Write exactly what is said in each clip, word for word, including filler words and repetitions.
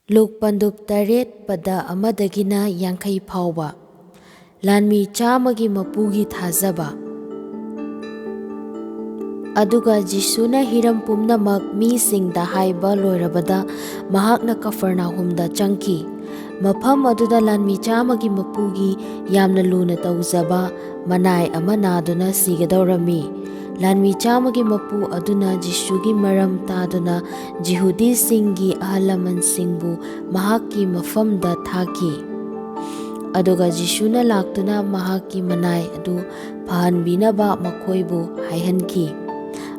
ꯂꯨꯛ ꯄꯟꯗꯨꯞ ꯇꯔꯦꯠ, ꯄꯗ ꯑꯃꯗꯒꯤꯅ ꯌꯥꯡꯈꯩ ꯐꯥꯎꯕ꯫ ꯂꯥꯟꯃꯤ ꯆꯥꯝꯃꯒꯤ ꯃꯄꯨꯒꯤ ꯊꯥꯖꯕ꯫ ꯑꯗꯨꯒ ꯖꯤꯁꯨꯅ ꯍꯤꯔꯝ ꯄꯨꯝꯅꯃꯛ ꯃꯤꯁꯤꯡꯗ ꯍꯥꯏꯕ ꯂꯣꯏꯔꯕꯗ, ꯃꯍꯥꯛꯅ ꯀꯐꯔꯅꯥꯍꯨꯝꯗ ꯆꯪꯈꯤ꯫ ꯃꯐꯝ ꯑꯗꯨꯗ ꯂꯥꯟꯃꯤ ꯆꯥꯝꯃꯒꯤ ꯃꯄꯨꯒꯤ ꯌꯥꯝꯅ ꯂꯨꯅ ꯇꯧꯖꯕ ꯃꯅꯥꯏ ꯑꯃ ꯅꯥꯗꯨꯅ ꯁꯤꯒꯗꯧꯔꯝꯃꯤ꯫ ꯂꯥꯟꯃꯤ ꯆꯥꯝꯃꯒꯤ ꯃꯄꯨ ꯑꯗꯨꯅ ꯖꯤꯁꯨꯒꯤ ꯃꯔꯝ ꯇꯥꯗꯨꯅ ꯖꯤꯍꯨꯗꯤꯁꯤꯡꯒꯤ ꯑꯍꯜ ꯂꯃꯟꯁꯤꯡꯕꯨ ꯃꯍꯥꯛꯀꯤ ꯃꯐꯝꯗ ꯊꯥꯈꯤ꯫ ꯑꯗꯨꯒ ꯖꯤꯁꯨꯅ ꯂꯥꯛꯇꯨꯅ ꯃꯍꯥꯛꯀꯤ ꯃꯅꯥꯏ ꯑꯗꯨ ꯐꯍꯟꯕꯤꯅꯕ ꯃꯈꯣꯏꯕꯨ ꯍꯥꯏꯍꯟꯈꯤ꯫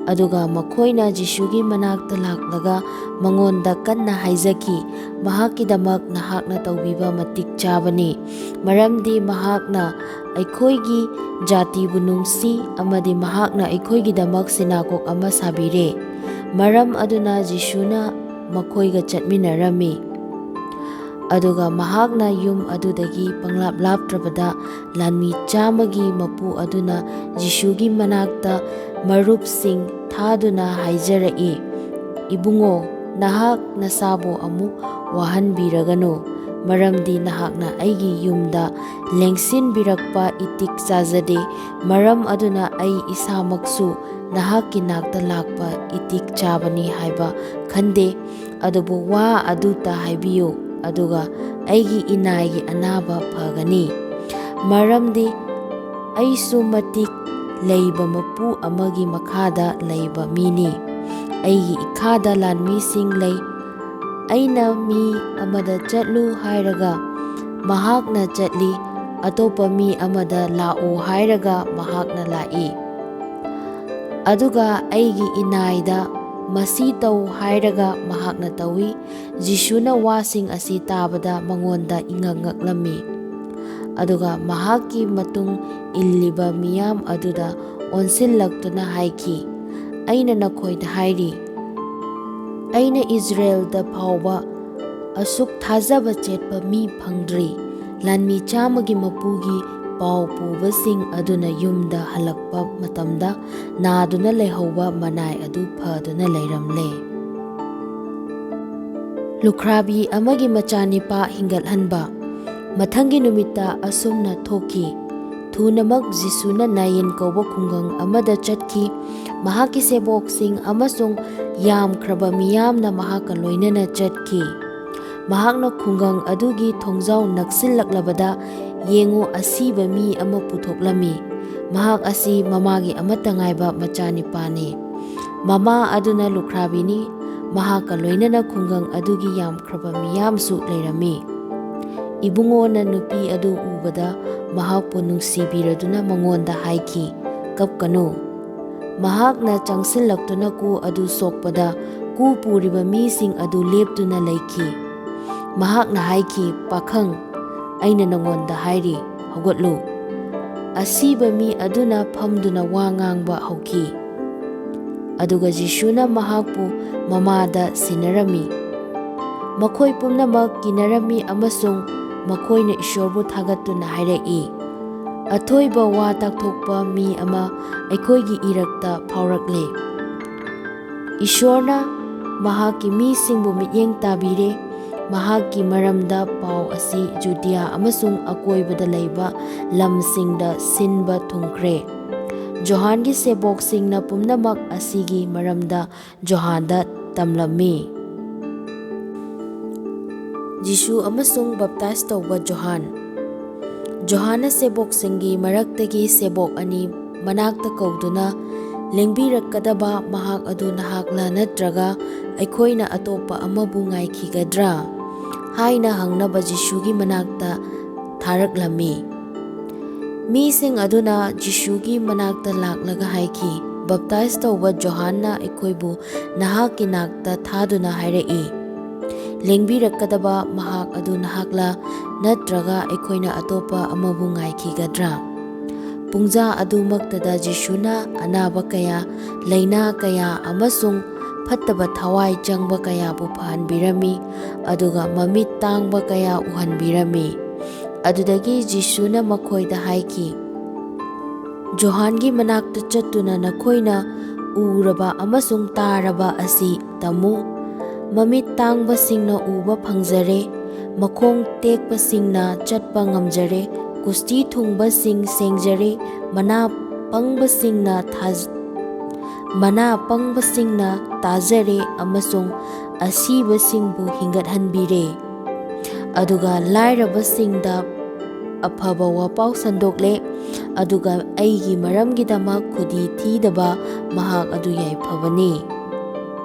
ꯑꯗꯨꯒ ꯃꯈꯣꯏꯅ ꯖꯤꯁꯨꯒꯤ ꯃꯅꯥꯛꯇ ꯂꯥꯛꯂꯒ ꯃꯉꯣꯟꯗ ꯀꯟꯅ ꯍꯥꯏꯖꯈꯤ, "ꯃꯍꯥꯛꯀꯤꯗꯃꯛ ꯅꯍꯥꯛꯅ ꯇꯧꯕꯤꯕ ꯃꯇꯤꯛ ꯆꯥꯕꯅꯤ, ꯃꯔꯝꯗꯤ ꯃꯍꯥꯛꯅ ꯑꯩꯈꯣꯏꯒꯤ ꯖꯥꯇꯤꯕꯨ ꯅꯨꯡꯁꯤ ꯑꯃꯗꯤ ꯃꯍꯥꯛꯅ ꯑꯩꯈꯣꯏꯒꯤꯗꯃꯛ ꯁꯤꯅꯥꯒꯣꯒ ꯑꯃ ꯁꯥꯕꯤꯔꯦ꯫" ꯃꯔꯝ ꯑꯗꯨꯅ ꯖꯤꯁꯨꯅ ꯃꯈꯣꯏꯒ ꯆꯠꯃꯤꯟꯅꯔꯝꯃꯤ꯫ ꯑꯗꯨꯒ ꯃꯍꯥꯛꯅ ꯌꯨꯝ ꯑꯗꯨꯗꯒꯤ ꯄꯪꯂꯥꯞ ꯂꯥꯞꯇ꯭ꯔꯕꯗ, ꯂꯥꯟꯃꯤ ꯆꯥꯝꯃꯒꯤ ꯃꯄꯨ ꯑꯗꯨꯅ ꯖꯤꯁꯨꯒꯤ ꯃꯅꯥꯛꯇ ꯃꯔꯨꯞꯁꯤꯡ ꯊꯥꯗꯨꯅ ꯍꯥꯏꯖꯔꯛꯏ, "ꯏꯕꯨꯡꯉꯣ, ꯅꯍꯥꯛ ꯅꯁꯥꯕꯨ ꯑꯃꯨꯛ ꯋꯥꯍꯟꯕꯤꯔꯒꯅꯨ, ꯃꯔꯝꯗꯤ ꯅꯍꯥꯛꯅ ꯑꯩꯒꯤ ꯌꯨꯝꯗ ꯂꯦꯡꯁꯤꯟꯕꯤꯔꯛꯄ ꯏꯇꯤꯛ ꯆꯥꯖꯗꯦ꯫ ꯃꯔꯝ ꯑꯗꯨꯅ ꯑꯩ ꯏꯁꯥꯃꯛꯁꯨ ꯅꯍꯥꯛꯀꯤ ꯅꯥꯛꯇ ꯂꯥꯛꯄ ꯏꯇꯤꯛ ꯆꯥꯕꯅꯤ ꯍꯥꯏꯕ ꯈꯟꯗꯦ꯫ ꯑꯗꯨꯕꯨ ꯋꯥ ꯑꯗꯨꯇ ꯍꯥꯏꯕꯤꯌꯨ, ꯑꯗꯨꯒ ꯑꯩꯒꯤ ꯏꯅꯥꯏꯒꯤ ꯑꯅꯥꯕ ꯐꯒꯅꯤ꯫ ꯃꯔꯝꯗꯤ ꯑꯩꯁꯨ ꯃꯇꯤꯛ ꯂꯩꯕ ꯃꯄꯨ ꯑꯃꯒꯤ ꯃꯈꯥꯗ ꯂꯩꯕ ꯃꯤꯅꯤ꯫ ꯑꯩꯒꯤ ꯏꯈꯥꯗ ꯂꯥꯟꯃꯤꯁꯤꯡ ꯂꯩ꯫ ꯑꯩꯅ ꯃꯤ ꯑꯃꯗ ꯆꯠꯂꯨ ꯍꯥꯏꯔꯒ ꯃꯍꯥꯛꯅ ꯆꯠꯂꯤ, ꯑꯇꯣꯞꯄ ꯃꯤ ꯑꯃꯗ ꯂꯥꯛꯎ ꯍꯥꯏꯔꯒ ꯃꯍꯥꯛꯅ ꯂꯥꯛꯏ꯫ ꯑꯗꯨꯒ ꯑꯩꯒꯤ ꯏꯅꯥꯏꯗ ꯃꯁꯤ ꯇꯧ ꯍꯥꯏꯔꯒ ꯃꯍꯥꯛꯅ ꯇꯧꯏ꯫" ꯖꯤꯁꯨꯅ ꯋꯥꯁꯤꯡ ꯑꯁꯤ ꯇꯥꯕꯗ ꯃꯉꯣꯟꯗ ꯏꯉꯛ ꯉꯛꯂꯝꯃꯤ꯫ ꯑꯗꯨꯒ ꯃꯍꯥꯛꯀꯤ ꯃꯇꯨꯡ ꯏꯜꯂꯤꯕ ꯃꯤꯌꯥꯝ ꯑꯗꯨꯗ ꯑꯣꯟꯁꯤꯜꯂꯛꯇꯨꯅ ꯍꯥꯏꯈꯤ, "ꯑꯩꯅ ꯅꯈꯣꯏꯗ ꯍꯥꯏꯔꯤ, ꯑꯩꯅ ꯏꯖꯔꯦꯜꯗ ꯐꯥꯎꯕ ꯑꯁꯨꯛ ꯊꯥꯖꯕ ꯆꯦꯠꯄ ꯃꯤ ꯐꯪꯗ꯭ꯔꯤ꯫" ꯂꯥꯟꯃꯤ ꯆꯥꯝꯃꯒꯤ ꯃꯄꯨꯒꯤ ꯄꯥꯎ ꯄꯨꯕꯁꯤꯡ ꯑꯗꯨꯅ ꯌꯨꯝꯗ ꯍꯜꯂꯛꯄ ꯃꯇꯝꯗ, ꯅꯥꯗꯨꯅ ꯂꯩꯍꯧꯕ ꯃꯅꯥꯏ ꯑꯗꯨ ꯐꯗꯨꯅ ꯂꯩꯔꯝꯂꯦ꯫ ꯂꯨꯈ꯭ꯔꯥꯕꯤ ꯑꯃꯒꯤ ꯃꯆꯥꯅꯤꯄꯥ ꯍꯤꯡꯒꯠꯍꯟꯕ꯫ ꯃꯊꯪꯒꯤ ꯅꯨꯃꯤꯠꯇ ꯑꯁꯨꯝꯅ ꯊꯣꯛꯈꯤ꯫ ꯊꯨꯅꯃꯛ ꯖꯤꯁꯨꯅ ꯅꯥꯌꯤꯟ ꯀꯧꯕ ꯈꯨꯡꯒꯪ ꯑꯃꯗ ꯆꯠꯈꯤ꯫ ꯃꯍꯥꯛꯀꯤ ꯁꯦꯕꯣꯛꯁꯤꯡ ꯑꯃꯁꯨꯡ ꯌꯥꯝꯈ꯭ꯔꯕ ꯃꯤꯌꯥꯝꯅ ꯃꯍꯥꯛꯀ ꯂꯣꯏꯅꯅ ꯆꯠꯈꯤ꯫ ꯃꯍꯥꯛꯅ ꯈꯨꯡꯒꯪ ꯑꯗꯨꯒꯤ ꯊꯣꯡꯖꯥꯎ ꯅꯛꯁꯤꯜꯂꯛꯂꯕꯗ, ꯌꯦꯡꯉꯨ, ꯑꯁꯤꯕ ꯃꯤ ꯑꯃ ꯄꯨꯊꯣꯛꯂꯝꯃꯤ꯫ ꯃꯍꯥꯛ ꯑꯁꯤ ꯃꯃꯥꯒꯤ ꯑꯃꯠꯇ ꯉꯥꯏꯕ ꯃꯆꯥꯅꯤꯄꯥꯅꯤ꯫ ꯃꯃꯥ ꯑꯗꯨꯅ ꯂꯨꯈ꯭ꯔꯥꯕꯤꯅꯤ꯫ ꯃꯍꯥꯛꯀ ꯂꯣꯏꯅꯅ ꯈꯨꯡꯒꯪ ꯑꯗꯨꯒꯤ ꯌꯥꯝꯈ꯭ꯔꯕ ꯃꯤꯌꯥꯝꯁꯨ ꯂꯩꯔꯝꯃꯤ꯫ ꯏꯕꯨꯡꯉꯣꯅ ꯅꯨꯄꯤ ꯑꯗꯨ ꯎꯕꯗ ꯃꯍꯥꯛꯄꯨ ꯅꯨꯡꯁꯤꯕꯤꯔꯗꯨꯅ ꯃꯉꯣꯟꯗ ꯍꯥꯏꯈꯤ, "ꯀꯞꯀꯅꯨ꯫" ꯃꯍꯥꯛꯅ ꯆꯪꯁꯤꯜꯂꯛꯇꯨꯅ ꯀꯨ ꯑꯗꯨ ꯁꯣꯛꯄꯗ, ꯀꯨ ꯄꯨꯔꯤꯕ ꯃꯤꯁꯤꯡ ꯑꯗꯨ ꯂꯦꯞꯇꯨꯅ ꯂꯩꯈꯤ꯫ ꯃꯍꯥꯛꯅ ꯍꯥꯏꯈꯤ, "ꯄꯥꯈꯪ, ꯑꯩꯅ ꯅꯉꯣꯟꯗ ꯍꯥꯏꯔꯤ, ꯍꯧꯒꯠꯂꯨ꯫" ꯑꯁꯤꯕ ꯃꯤ ꯑꯗꯨꯅ ꯐꯝꯗꯨꯅ ꯋꯥ ꯉꯥꯡꯕ ꯍꯧꯈꯤ꯫ ꯑꯗꯨꯒ ꯖꯤꯁꯨꯅ ꯃꯍꯥꯛꯄꯨ ꯃꯃꯥꯗ ꯁꯤꯟꯅꯔꯝꯃꯤ꯫ ꯃꯈꯣꯏ ꯄꯨꯝꯅꯃꯛ ꯀꯤꯅꯔꯝꯃꯤ ꯑꯃꯁꯨꯡ ꯃꯈꯣꯏꯅ ꯏꯁꯣꯔꯕꯨ ꯊꯥꯒꯠꯇꯨꯅ ꯍꯥꯏꯔꯛꯏ, "ꯑꯊꯣꯏꯕ ꯋꯥ ꯇꯥꯛꯊꯣꯛꯄ ꯃꯤ ꯑꯃ ꯑꯩꯈꯣꯏꯒꯤ ꯏꯔꯛꯇ ꯐꯥꯎꯔꯛꯂꯦ꯫ ꯏꯁꯣꯔꯅ ꯃꯍꯥꯛꯀꯤ ꯃꯤꯁꯤꯡꯕꯨ ꯃꯤꯠꯌꯦꯡ ꯇꯥꯕꯤꯔꯦ꯫ ꯃꯍꯥꯛꯀꯤ ꯃꯔꯝꯗ ꯄꯥꯎ ꯑꯁꯤ ꯖꯨꯗꯤꯌꯥ ꯑꯃꯁꯨꯡ ꯑꯀꯣꯏꯕꯗ ꯂꯩꯕ ꯂꯝꯁꯤꯡꯗ ꯁꯤꯟꯕ ꯊꯨꯡꯈ꯭ꯔꯦ꯫ ꯖꯣꯍꯥꯟꯒꯤ ꯁꯦꯕꯣꯛꯁꯤꯡꯅ ꯄꯨꯝꯅꯃꯛ ꯑꯁꯤꯒꯤ ꯃꯔꯝꯗ ꯖꯣꯍꯥꯟꯗ ꯇꯝꯂꯝꯃꯤ꯫" ꯖꯤꯁꯨ ꯑꯃꯁꯨꯡ ꯕꯞꯇꯥꯏꯖ ꯇꯧꯕ ꯖꯣꯍꯥꯟ꯫ ꯖꯣꯍꯥꯟꯅ ꯁꯦꯕꯣꯛꯁꯤꯡꯒꯤ ꯃꯔꯛꯇꯒꯤ ꯁꯦꯕꯣꯛ ꯑꯅꯤ ꯃꯅꯥꯛꯇ ꯀꯧꯗꯨꯅ, "ꯂꯦꯡꯕꯤꯔꯛꯀꯗꯕ ꯃꯍꯥꯛ ꯑꯗꯨ ꯅꯍꯥꯛꯂ, ꯅꯠꯇ꯭ꯔꯒ ꯑꯩꯈꯣꯏꯅ ꯑꯇꯣꯞꯄ ꯑꯃꯕꯨ ꯉꯥꯏꯈꯤꯒꯗ꯭ꯔꯥ?" ꯍꯥꯏꯅ ꯍꯪꯅꯕ ꯖꯤꯁꯨꯒꯤ ꯃꯅꯥꯛꯇ ꯊꯥꯔꯛꯂꯝꯃꯤ꯫ ꯃꯤꯁꯤꯡ ꯑꯗꯨꯅ ꯖꯤꯁꯨꯒꯤ ꯃꯅꯥꯛꯇ ꯂꯥꯛꯂꯒ ꯍꯥꯏꯈꯤ, "ꯕꯞꯇꯥꯏꯖ ꯇꯧꯕ ꯖꯣꯍꯥꯟꯅ ꯑꯩꯈꯣꯏꯕꯨ ꯅꯍꯥꯛꯀꯤ ꯅꯥꯛꯇ ꯊꯥꯗꯨꯅ ꯍꯥꯏꯔꯛꯏ, 'ꯂꯦꯡꯕꯤꯔꯛꯀꯗꯕ ꯃꯍꯥꯛ ꯑꯗꯨ ꯅꯍꯥꯛꯂ, ꯅꯠꯇ꯭ꯔꯒ ꯑꯩꯈꯣꯏꯅ ꯑꯇꯣꯞꯄ ꯑꯃꯕꯨ ꯉꯥꯏꯈꯤꯒꯗ꯭ꯔꯥ?'" ꯄꯨꯡꯖꯥ ꯑꯗꯨꯃꯛꯇꯗ ꯖꯤꯁꯨꯅ ꯑꯅꯥꯕ ꯀꯌꯥ, ꯂꯥꯏꯅꯥ ꯀꯌꯥ ꯑꯃꯁꯨꯡ ꯐꯠꯇꯕ ꯊꯋꯥꯏ ꯆꯪꯕ ꯀꯌꯥꯕꯨ ꯐꯍꯟꯕꯤꯔꯝꯃꯤ, ꯑꯗꯨꯒ ꯃꯃꯤꯠ ꯇꯥꯡꯕ ꯀꯌꯥ ꯎꯍꯟꯕꯤꯔꯝꯃꯤ꯫ ꯑꯗꯨꯗꯒꯤ ꯖꯤꯁꯨꯅ ꯃꯈꯣꯏꯗ ꯍꯥꯏꯈꯤ, "ꯖꯣꯍꯥꯟꯒꯤ ꯃꯅꯥꯛꯇ ꯆꯠꯇꯨꯅ ꯅꯈꯣꯏꯅ ꯎꯔꯕ ꯑꯃꯁꯨꯡ ꯇꯥꯔꯕ ꯑꯁꯤ ꯇꯝꯃꯨ꯫ ꯃꯃꯤꯠ ꯇꯥꯡꯕꯁꯤꯡꯅ ꯎꯕ ꯐꯪꯖꯔꯦ, ꯃꯈꯣꯡ ꯇꯦꯛꯄꯁꯤꯡꯅ ꯆꯠꯄ ꯉꯝꯖꯔꯦ, ꯀꯨꯁꯇꯤ ꯊꯨꯡꯕꯁꯤꯡ ꯁꯦꯡꯖꯔꯦ, ꯃꯅꯥ ꯄꯪꯕꯁꯤꯡꯅ ꯊꯥꯖ-, ꯃꯅꯥ ꯄꯪꯕꯁꯤꯡꯅ ꯇꯥꯖꯔꯦ ꯑꯃꯁꯨꯡ ꯑꯁꯤꯕꯁꯤꯡꯕꯨ ꯍꯤꯡꯒꯠꯍꯟꯕꯤꯔꯦ꯫ ꯑꯗꯨꯒ ꯂꯥꯏꯔꯕꯁꯤꯡꯗ ꯑꯐꯕ ꯋꯥꯄꯥꯎ ꯁꯟꯗꯣꯛꯂꯦ, ꯑꯗꯨꯒ ꯑꯩꯒꯤ ꯃꯔꯝꯒꯤꯗꯃꯛ ꯈꯨꯗꯤ ꯊꯤꯗꯕ ꯃꯍꯥꯛ ꯑꯗꯨ ꯌꯥꯏꯐꯕꯅꯤ꯫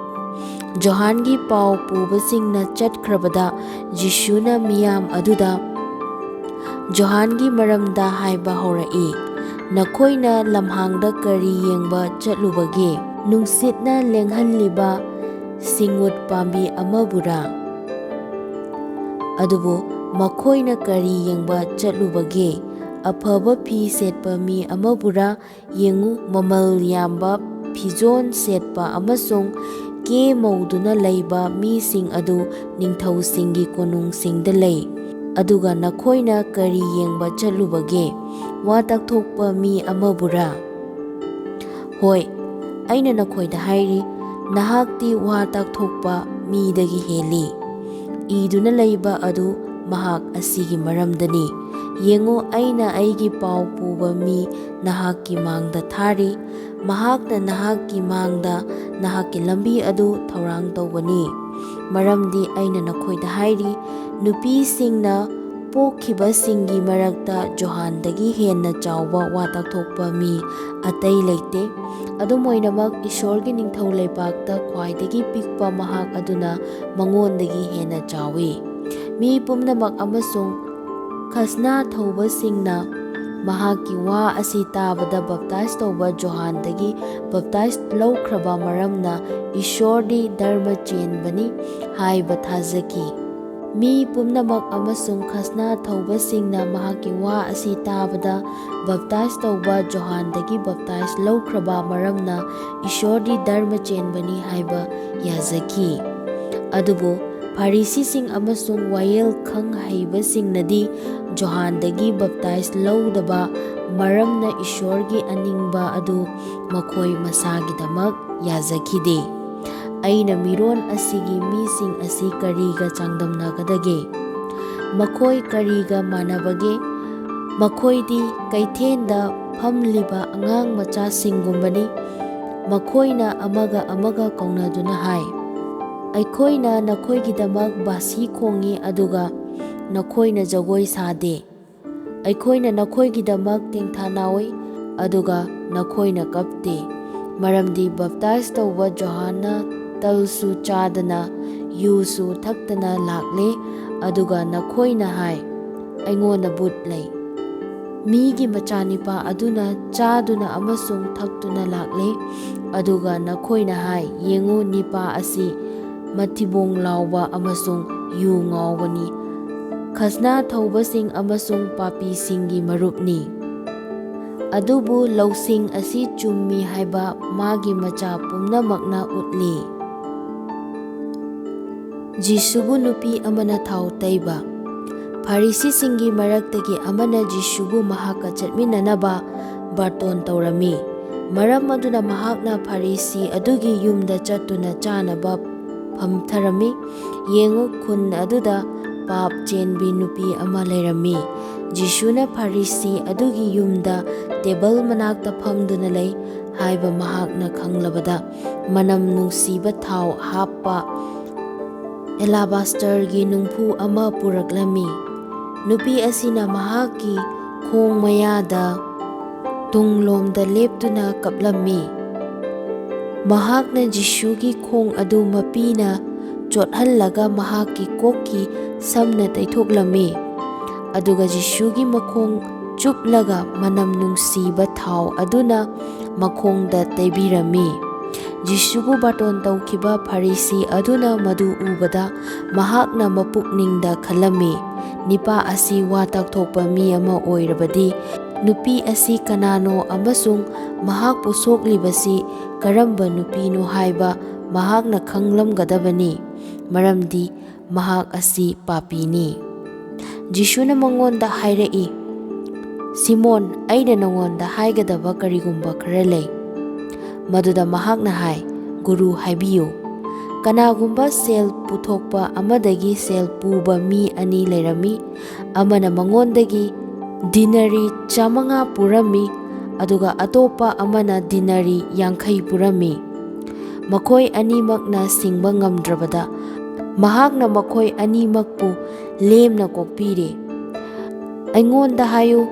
ꯖꯣꯍꯥꯟꯒꯤ ꯄꯥꯎ ꯄꯨꯕꯁꯤꯡꯅ ꯆꯠꯈ꯭ꯔꯕꯗ, ꯖꯤꯁꯨꯅ ꯃꯤꯌꯥꯝ ꯑꯗꯨꯗ ꯖꯣꯍꯥꯟꯒꯤ ꯃꯔꯝꯗ ꯍꯥꯏꯕ ꯍꯧꯔꯛꯏ, "ꯅꯈꯣꯏꯅ ꯂꯝꯍꯥꯡꯗ ꯀꯔꯤ ꯌꯦꯡꯕ ꯆꯠꯂꯨꯕꯒꯦ? ꯅꯨꯡꯁꯤꯠꯅ ꯂꯦꯡꯍꯜꯂꯤꯕ ꯁꯤꯡꯎꯠ ꯄꯥꯝꯕꯤ ꯑꯃꯕꯨꯔꯥ? ꯑꯗꯨꯕꯨ ꯃꯈꯣꯏꯅ ꯀꯔꯤ ꯌꯦꯡꯕ ꯆꯠꯂꯨꯕꯒꯦ? ꯑꯐꯕ ꯐꯤ ꯁꯦꯠꯄ ꯃꯤ ꯑꯃꯕꯨꯔꯥ? ꯌꯦꯡꯉꯨ, ꯃꯃꯜ ꯌꯥꯝꯕ ꯐꯤꯖꯣꯜ ꯁꯦꯠꯄ ꯑꯃꯁꯨꯡ ꯀꯦ ꯃꯧꯗꯨꯅ ꯂꯩꯕ ꯃꯤꯁꯤꯡ ꯑꯗꯨ ꯅꯤꯡꯊꯧꯁꯤꯡꯒꯤ ꯀꯣꯅꯨꯡꯁꯤꯡꯗ ꯂꯩ꯫ ꯑꯗꯨꯒ ꯅꯈꯣꯏꯅ ꯀꯔꯤ ꯌꯦꯡꯕ ꯆꯠꯂꯨꯕꯒꯦ? ꯋꯥ ꯇꯛꯊꯣꯛꯄ ꯃꯤ ꯑꯃꯕꯨꯔꯥ? ꯍꯣꯏ, ꯑꯩꯅ ꯅꯈꯣꯏꯗ ꯍꯥꯏꯔꯤ, ꯅꯍꯥꯛꯇꯤ ꯋꯥ ꯇꯛꯊꯣꯛꯄ ꯃꯤꯗꯒꯤ ꯍꯦꯜꯂꯤ꯫ ꯏꯗꯨꯅ ꯂꯩꯕ ꯑꯗꯨ ꯃꯍꯥꯛ ꯑꯁꯤꯒꯤ ꯃꯔꯝꯗꯅꯤ꯫ ꯌꯦꯡꯉꯨ, ꯑꯩꯅ ꯑꯩꯒꯤ ꯄꯥꯎ ꯄꯨꯕ ꯃꯤ ꯅꯍꯥꯛꯀꯤ ꯃꯥꯡꯗ ꯊꯥꯔꯤ꯫ ꯃꯍꯥꯛꯅ ꯅꯍꯥꯛꯀꯤ ꯃꯥꯡꯗ ꯅꯍꯥꯛꯀꯤ ꯂꯝꯕꯤ ꯑꯗꯨ ꯊꯧꯔꯥꯡ ꯇꯧꯒꯅꯤ꯫ ꯃꯔꯝꯗꯤ ꯑꯩꯅ ꯅꯈꯣꯏꯗ ꯍꯥꯏꯔꯤ, ꯅꯨꯄꯤꯁꯤꯡꯅ ꯄꯣꯛꯈꯤꯕꯁꯤꯡꯒꯤ ꯃꯔꯛꯇ ꯖꯣꯍꯥꯟꯗꯒꯤ ꯍꯦꯟꯅ ꯆꯥꯎꯕ ꯋꯥ ꯇꯛꯊꯣꯛꯄ ꯃꯤ ꯑꯇꯩ ꯂꯩꯇꯦ꯫ ꯑꯗꯨꯝ ꯑꯣꯏꯅꯃꯛ, ꯏꯁꯣꯔꯒꯤ ꯅꯤꯡꯊꯧ ꯂꯩꯕꯥꯛꯇ ꯈ꯭ꯋꯥꯏꯗꯒꯤ ꯄꯤꯛꯄ ꯃꯍꯥꯛ ꯑꯗꯨꯅ ꯃꯉꯣꯟꯗꯒꯤ ꯍꯦꯟꯅ ꯆꯥꯎꯏ꯫ ꯃꯤ ꯄꯨꯝꯅꯃꯛ ꯑꯃꯁꯨꯡ ꯈꯖꯅꯥ ꯊꯧꯕꯁꯤꯡꯅ ꯃꯍꯥꯛꯀꯤ ꯋꯥ ꯑꯁꯤ ꯇꯥꯕꯗ ꯕꯞꯇꯥꯏꯖ ꯇꯧꯕ ꯖꯣꯍꯥꯟꯗꯒꯤ ꯕꯞꯇꯥꯏꯖ ꯂꯧꯈ꯭ꯔꯕ ꯃꯔꯝꯅ ꯏꯁꯣꯔꯗꯤ ꯙꯔꯃ ꯆꯦꯟꯕꯅꯤ ꯍꯥꯏꯕ ꯊꯥꯖꯈꯤ꯫ ꯃꯤ ꯄꯨꯝꯅꯃꯛ ꯑꯃꯁꯨꯡ ꯈꯖꯅꯥ ꯊꯧꯕꯁꯤꯡꯅ ꯃꯍꯥꯛꯀꯤ ꯋꯥ ꯑꯁꯤ ꯇꯥꯕꯗ ꯕꯞꯇꯥꯏꯖ ꯇꯧꯕ ꯖꯣꯍꯥꯟꯗꯒꯤ ꯕꯞꯇꯥꯏꯖ ꯂꯧꯈ꯭ꯔꯕ ꯃꯔꯝꯅ ꯏꯁꯣꯔꯗꯤ ꯙꯔꯃ ꯆꯦꯟꯕꯅꯤ ꯍꯥꯏꯕ ꯌꯥꯖꯈꯤ꯫ ꯑꯗꯨꯕꯨ ꯐꯥꯔꯤꯁꯤꯁꯤꯡ ꯑꯃꯁꯨꯡ ꯋꯥꯌꯦꯜ ꯈꯪ ꯍꯩꯕꯁꯤꯡꯅꯗꯤ ꯖꯣꯍꯥꯟꯗꯒꯤ ꯕꯞꯇꯥꯏꯖ ꯂꯧꯗꯕ ꯃꯔꯝꯅ ꯏꯁꯣꯔꯒꯤ ꯑꯅꯤꯡꯕ ꯑꯗꯨ ꯃꯈꯣꯏ ꯃꯁꯥꯒꯤꯗꯃꯛ ꯌꯥꯖꯈꯤꯗꯦ꯫ ꯑꯩꯅ ꯃꯤꯔꯣꯟ ꯑꯁꯤꯒꯤ ꯃꯤꯁꯤꯡ ꯑꯁꯤ ꯀꯔꯤꯒ ꯆꯥꯡꯗꯝꯅꯒꯗꯒꯦ? ꯃꯈꯣꯏ ꯀꯔꯤꯒ ꯃꯥꯟꯅꯕꯒꯦ? ꯃꯈꯣꯏꯗꯤ ꯀꯩꯊꯦꯜꯗ ꯐꯝꯂꯤꯕ ꯑꯉꯥꯡ ꯃꯆꯥꯁꯤꯡꯒꯨꯝꯕꯅꯤ꯫ ꯃꯈꯣꯏꯅ ꯑꯃꯒ ꯑꯃꯒ ꯀꯧꯅꯗꯨꯅ ꯍꯥꯏ, "ꯑꯩꯈꯣꯏꯅ ꯅꯈꯣꯏꯒꯤꯗꯃꯛ ꯕꯥꯁꯤ ꯈꯣꯡꯏ, ꯑꯗꯨꯒ ꯅꯈꯣꯏꯅ ꯖꯒꯣꯏ ꯁꯥꯗꯦ꯫ ꯑꯩꯈꯣꯏꯅ ꯅꯈꯣꯏꯒꯤꯗꯃꯛ ꯇꯦꯡꯊꯥ ꯅꯥꯎꯏ, ꯑꯗꯨꯒ ꯅꯈꯣꯏꯅ ꯀꯞꯇꯦ꯫ ꯃꯔꯝꯗꯤ ꯕꯞꯇꯥꯏꯖ ꯇꯧꯕ ꯖꯣꯍꯥꯟꯅ ꯇꯜꯁꯨ ꯆꯥꯗꯅ, ꯌꯨꯁꯨ ꯊꯛꯇꯅ ꯂꯥꯛꯂꯦ, ꯑꯗꯨꯒ ꯅꯈꯣꯏꯅ ꯍꯥꯏ, 'ꯑꯩꯉꯣꯟꯗ ꯚꯨꯠ ꯂꯩ.' ꯃꯤꯒꯤ ꯃꯆꯥꯅꯤꯄꯥ ꯑꯗꯨꯅ ꯆꯥꯗꯨꯅ ꯑꯃꯁꯨꯡ ꯊꯛꯇꯨꯅ ꯂꯥꯛꯂꯦ, ꯑꯗꯨꯒ ꯅꯈꯣꯏꯅ ꯍꯥꯏ, 'ꯌꯦꯡꯉꯨ, ꯅꯤꯄꯥ ꯑꯁꯤ ꯃꯊꯤꯕꯣꯡ ꯂꯥꯎꯕ ꯑꯃꯁꯨꯡ ꯌꯨ ꯉꯥꯎꯕꯅꯤ, ꯈꯖꯅꯥ ꯊꯧꯕꯁꯤꯡ ꯑꯃꯁꯨꯡ ꯄꯥꯄꯤꯁꯤꯡꯒꯤ ꯃꯔꯨꯞꯅꯤ.' ꯑꯗꯨꯕꯨ ꯂꯧꯁꯤꯡ ꯑꯁꯤ ꯆꯨꯝꯃꯤ ꯍꯥꯏꯕ ꯃꯥꯒꯤ ꯃꯆꯥ ꯄꯨꯝꯅꯃꯛꯅ ꯎꯠꯂꯤ꯫ ꯖꯤꯁꯨꯕꯨ ꯅꯨꯄꯤ ꯑꯃꯅ ꯊꯥꯎ ꯇꯩꯕ꯫ ꯐꯥꯔꯤꯁꯤꯁꯤꯡꯒꯤ ꯃꯔꯛꯇꯒꯤ ꯑꯃꯅ ꯖꯤꯁꯨꯕꯨ ꯃꯍꯥꯛꯀ ꯆꯠꯃꯤꯟꯅꯅꯕ ꯕꯥꯔꯇꯣꯟ ꯇꯧꯔꯝꯃꯤ꯫ ꯃꯔꯝ ꯑꯗꯨꯅ ꯃꯍꯥꯛꯅ ꯐꯥꯔꯤꯁꯤ ꯑꯗꯨꯒꯤ ꯌꯨꯝꯗ ꯆꯠꯇꯨꯅ ꯆꯥꯅꯕ ꯐꯝꯊꯔꯝꯃꯤ꯫ ꯌꯦꯡꯉꯨ, ꯈꯨꯟ ꯑꯗꯨꯗ ꯄꯥꯞ ꯆꯦꯟꯕꯤ ꯅꯨꯄꯤ ꯑꯃ ꯂꯩꯔꯝꯃꯤ꯫ ꯖꯤꯁꯨꯅ ꯐꯥꯔꯤꯁꯤ ꯑꯗꯨꯒꯤ ꯌꯨꯝꯗ ꯇꯦꯕꯜ ꯃꯅꯥꯛꯇ ꯐꯝꯗꯨꯅ ꯂꯩ ꯍꯥꯏꯕ ꯃꯍꯥꯛꯅ ꯈꯪꯂꯕꯗ, ꯃꯅꯝ ꯅꯨꯡꯁꯤꯕ ꯊꯥꯎ ꯍꯥꯞꯄ ꯑꯦꯂꯥꯕꯥꯁꯇꯔꯒꯤ ꯅꯨꯡꯐꯨ ꯑꯃ ꯄꯨꯔꯛꯂꯝꯃꯤ꯫ ꯅꯨꯄꯤ ꯑꯁꯤꯅ ꯃꯍꯥꯛꯀꯤ ꯈꯣꯡ ꯃꯌꯥꯗ ꯇꯨꯡꯂꯣꯝꯗ ꯂꯦꯞꯇꯨꯅ ꯀꯞꯂꯝꯃꯤ꯫ ꯃꯍꯥꯛꯅ ꯖꯤꯁꯨꯒꯤ ꯈꯣꯡ ꯑꯗꯨ ꯃꯄꯤꯅ ꯆꯣꯠꯍꯜꯂꯒ ꯃꯍꯥꯛꯀꯤ ꯀꯣꯛꯀꯤ ꯁꯝꯅ ꯇꯩꯊꯣꯛꯂꯝꯃꯤ꯫ ꯑꯗꯨꯒ ꯖꯤꯁꯨꯒꯤ ꯃꯈꯣꯡ ꯆꯨꯞꯂꯒ ꯃꯅꯝ ꯅꯨꯡꯁꯤꯕ ꯊꯥꯎ ꯑꯗꯨꯅ ꯃꯈꯣꯡꯗ ꯇꯩꯕꯤꯔꯝꯃꯤ꯫ ꯖꯤꯁꯨꯕꯨ ꯕꯥꯔꯇꯣꯟ ꯇꯧꯈꯤꯕ ꯐꯥꯔꯤꯁꯤ ꯑꯗꯨꯅ ꯃꯗꯨ ꯎꯕꯗ, ꯃꯍꯥꯛꯅ ꯃꯄꯨꯛꯅꯤꯡꯗ ꯈꯜꯂꯝꯃꯤ, "ꯅꯤꯄꯥ ꯑꯁꯤ ꯋꯥ ꯇꯥꯛꯊꯣꯛꯄ ꯃꯤ ꯑꯃ ꯑꯣꯏꯔꯕꯗꯤ, ꯅꯨꯄꯤ ꯑꯁꯤ ꯀꯅꯥꯅꯣ ꯑꯃꯁꯨꯡ ꯃꯍꯥꯛꯄꯨ ꯁꯣꯛꯂꯤꯕꯁꯤ ꯀꯔꯝꯕ ꯅꯨꯄꯤꯅꯣ ꯍꯥꯏꯕ ꯃꯍꯥꯛꯅ ꯈꯪꯂꯝꯒꯗꯕꯅꯤ, ꯃꯔꯝꯗꯤ ꯃꯍꯥꯛ ꯑꯁꯤ ꯄꯥꯄꯤꯅꯤ"꯫ ꯖꯤꯁꯨꯅ ꯃꯉꯣꯟꯗ ꯍꯥꯏꯔꯛꯏ, "ꯁꯤꯃꯣꯟ, ꯑꯩꯅ ꯅꯉꯣꯟꯗ ꯍꯥꯏꯒꯗꯕ ꯀꯔꯤꯒꯨꯝꯕ ꯈꯔ ꯂꯩ"꯫ ꯃꯗꯨꯗ ꯃꯍꯥꯛꯅ ꯍꯥꯏ, "ꯒꯨꯔꯨ, ꯍꯥꯏꯕꯤꯌꯨ"꯫ ꯀꯅꯥꯒꯨꯝꯕ ꯁꯦꯜ ꯄꯨꯊꯣꯛꯄ ꯑꯃꯗꯒꯤ ꯁꯦꯜ ꯄꯨꯕ ꯃꯤ ꯑꯅꯤ ꯂꯩꯔꯝꯃꯤ꯫ ꯑꯃꯅ ꯃꯉꯣꯟꯗꯒꯤ ꯗꯤꯅꯥꯔꯤ ꯆꯥꯃꯉꯥ ꯄꯨꯔꯝꯃꯤ, ꯑꯗꯨꯒ ꯑꯇꯣꯞꯄ ꯑꯃꯅ ꯗꯤꯅꯥꯔꯤ ꯌꯥꯡꯈꯩ ꯄꯨꯔꯝꯃꯤ꯫ ꯃꯈꯣꯏ ꯑꯅꯤꯃꯛꯅ ꯁꯤꯡꯕ ꯉꯝꯗ꯭ꯔꯕꯗ, ꯃꯍꯥꯛꯅ ꯃꯈꯣꯏ ꯑꯅꯤꯃꯛꯄꯨ ꯂꯦꯝꯅ ꯀꯣꯛꯄꯤꯔꯦ꯫ ꯑꯩꯉꯣꯟꯗ ꯍꯥꯏꯌꯨ,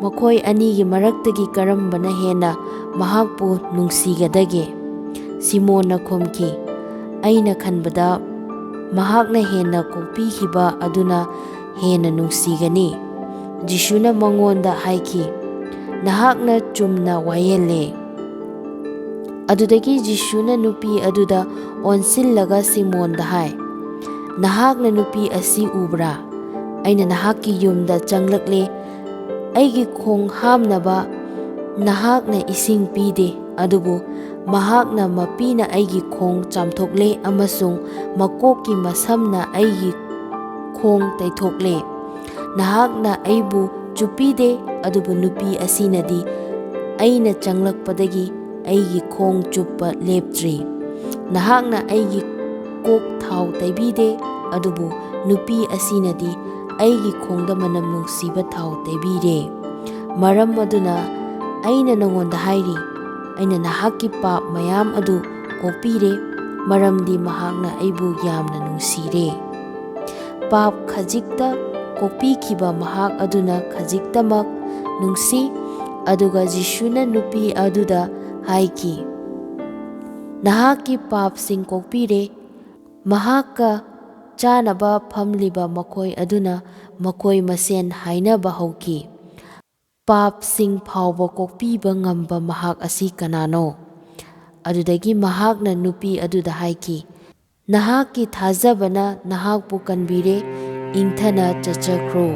ꯃꯈꯣꯏ ꯑꯅꯤꯒꯤ ꯃꯔꯛꯇꯒꯤ ꯀꯔꯝꯕꯅ ꯍꯦꯟꯅ ꯃꯍꯥꯛꯄꯨ ꯅꯨꯡꯁꯤꯒꯗꯒꯦ?" ꯁꯤꯃꯣꯟꯅ ꯈꯨꯝꯈꯤ, "ꯑꯩꯅ ꯈꯟꯕꯗ ꯃꯍꯥꯛꯅ ꯍꯦꯟꯅ ꯀꯣꯛꯄꯤꯈꯤꯕ ꯑꯗꯨꯅ ꯍꯦꯟꯅ ꯅꯨꯡꯁꯤꯒꯅꯤ꯫" ꯖꯤꯁꯨꯅ ꯃꯉꯣꯟꯗ ꯍꯥꯏꯈꯤ, "ꯅꯍꯥꯛꯅ ꯆꯨꯝꯅ ꯋꯥꯌꯦꯜꯂꯦ꯫" ꯑꯗꯨꯗꯒꯤ ꯖꯤꯁꯨꯅ ꯅꯨꯄꯤ ꯑꯗꯨꯗ ꯑꯣꯟꯁꯤꯜꯂꯒ ꯁꯤꯃꯣꯟꯗ ꯍꯥꯏ, "ꯅꯍꯥꯛꯅ ꯅꯨꯄꯤ ꯑꯁꯤ ꯎꯕ꯭ꯔꯥ? ꯑꯩꯅ ꯅꯍꯥꯛꯀꯤ ꯌꯨꯝꯗ ꯆꯪꯂꯛꯂꯦ꯫ ꯑꯩꯒꯤ ꯈꯣꯡ ꯍꯥꯝꯅꯕ ꯅꯍꯥꯛꯅ ꯏꯁꯤꯡ ꯄꯤꯗꯦ, ꯑꯗꯨꯕꯨ ꯃꯍꯥꯛꯅ ꯃꯄꯤꯅ ꯑꯩꯒꯤ ꯈꯣꯡ ꯆꯥꯝꯊꯣꯛꯂꯦ ꯑꯃꯁꯨꯡ ꯃꯀꯣꯛꯀꯤ ꯃꯁꯝꯅ ꯑꯩꯒꯤ ꯈꯣꯡ ꯇꯩꯊꯣꯛꯂꯦ꯫ ꯅꯍꯥꯛꯅ ꯑꯩꯕꯨ ꯆꯨꯞꯄꯤꯗꯦ, ꯑꯗꯨꯕꯨ ꯅꯨꯄꯤ ꯑꯁꯤꯅꯗꯤ ꯑꯩꯅ ꯆꯪꯂꯛꯄꯗꯒꯤ ꯑꯩꯒꯤ ꯈꯣꯡ ꯆꯨꯞꯄ ꯂꯦꯞꯇ꯭ꯔꯤ꯫ ꯅꯍꯥꯛꯅ ꯑꯩꯒꯤ ꯀꯣꯛ ꯊꯥꯎ ꯇꯩꯕꯤꯗꯦ, ꯑꯗꯨꯕꯨ ꯅꯨꯄꯤ ꯑꯁꯤꯅꯗꯤ ꯑꯩꯒꯤ ꯈꯣꯡꯗ ꯃꯅꯝ ꯅꯨꯡꯁꯤꯕ ꯊꯥꯎ ꯇꯩꯕꯤꯔꯦ꯫ ꯃꯔꯝ ꯑꯗꯨꯅ ꯑꯩꯅ ꯅꯉꯣꯟꯗ ꯍꯥꯏꯔꯤ, ꯑꯩꯅ ꯅꯍꯥꯛꯀꯤ ꯄꯥꯞ ꯃꯌꯥꯝ ꯑꯗꯨ ꯀꯣꯛꯄꯤꯔꯦ, ꯃꯔꯝꯗꯤ ꯃꯍꯥꯛꯅ ꯑꯩꯕꯨ ꯌꯥꯝꯅ ꯅꯨꯡꯁꯤꯔꯦ꯫" ꯄꯥꯞ ꯈꯖꯤꯛꯇ ꯀꯣꯛꯄꯤꯈꯤꯕ ꯃꯍꯥꯛ ꯑꯗꯨꯅ ꯈꯖꯤꯛꯇꯃꯛ ꯅꯨꯡꯁꯤ꯫ ꯑꯗꯨꯒ ꯖꯤꯁꯨꯅ ꯅꯨꯄꯤ ꯑꯗꯨꯗ ꯍꯥꯏꯈꯤ, "ꯅꯍꯥꯛꯀꯤ ꯄꯥꯞꯁꯤꯡ ꯀꯣꯛꯄꯤꯔꯦ꯫" ꯃꯍꯥꯛꯀ ꯆꯥꯅꯕ ꯐꯝꯂꯤꯕ ꯃꯈꯣꯏ ꯑꯗꯨꯅ ꯃꯈꯣꯏ ꯃꯁꯦꯟ ꯍꯥꯏꯅꯕ ꯍꯧꯈꯤ, "ꯄꯥꯞꯁꯤꯡ ꯐꯥꯎꯕ ꯀꯣꯛꯄꯤꯕ ꯉꯝꯕ ꯃꯍꯥꯛ ꯑꯁꯤ ꯀꯅꯥꯅꯣ?" ꯑꯗꯨꯗꯒꯤ ꯃꯍꯥꯛꯅ ꯅꯨꯄꯤ ꯑꯗꯨꯗ ꯍꯥꯏꯈꯤ, "ꯅꯍꯥꯛꯀꯤ ꯊꯥꯖꯕꯅ ꯅꯍꯥꯛꯄꯨ ꯀꯟꯕꯤꯔꯦ, ꯏꯪꯊꯅ ꯆꯠꯆꯈ꯭ꯔꯣ꯫"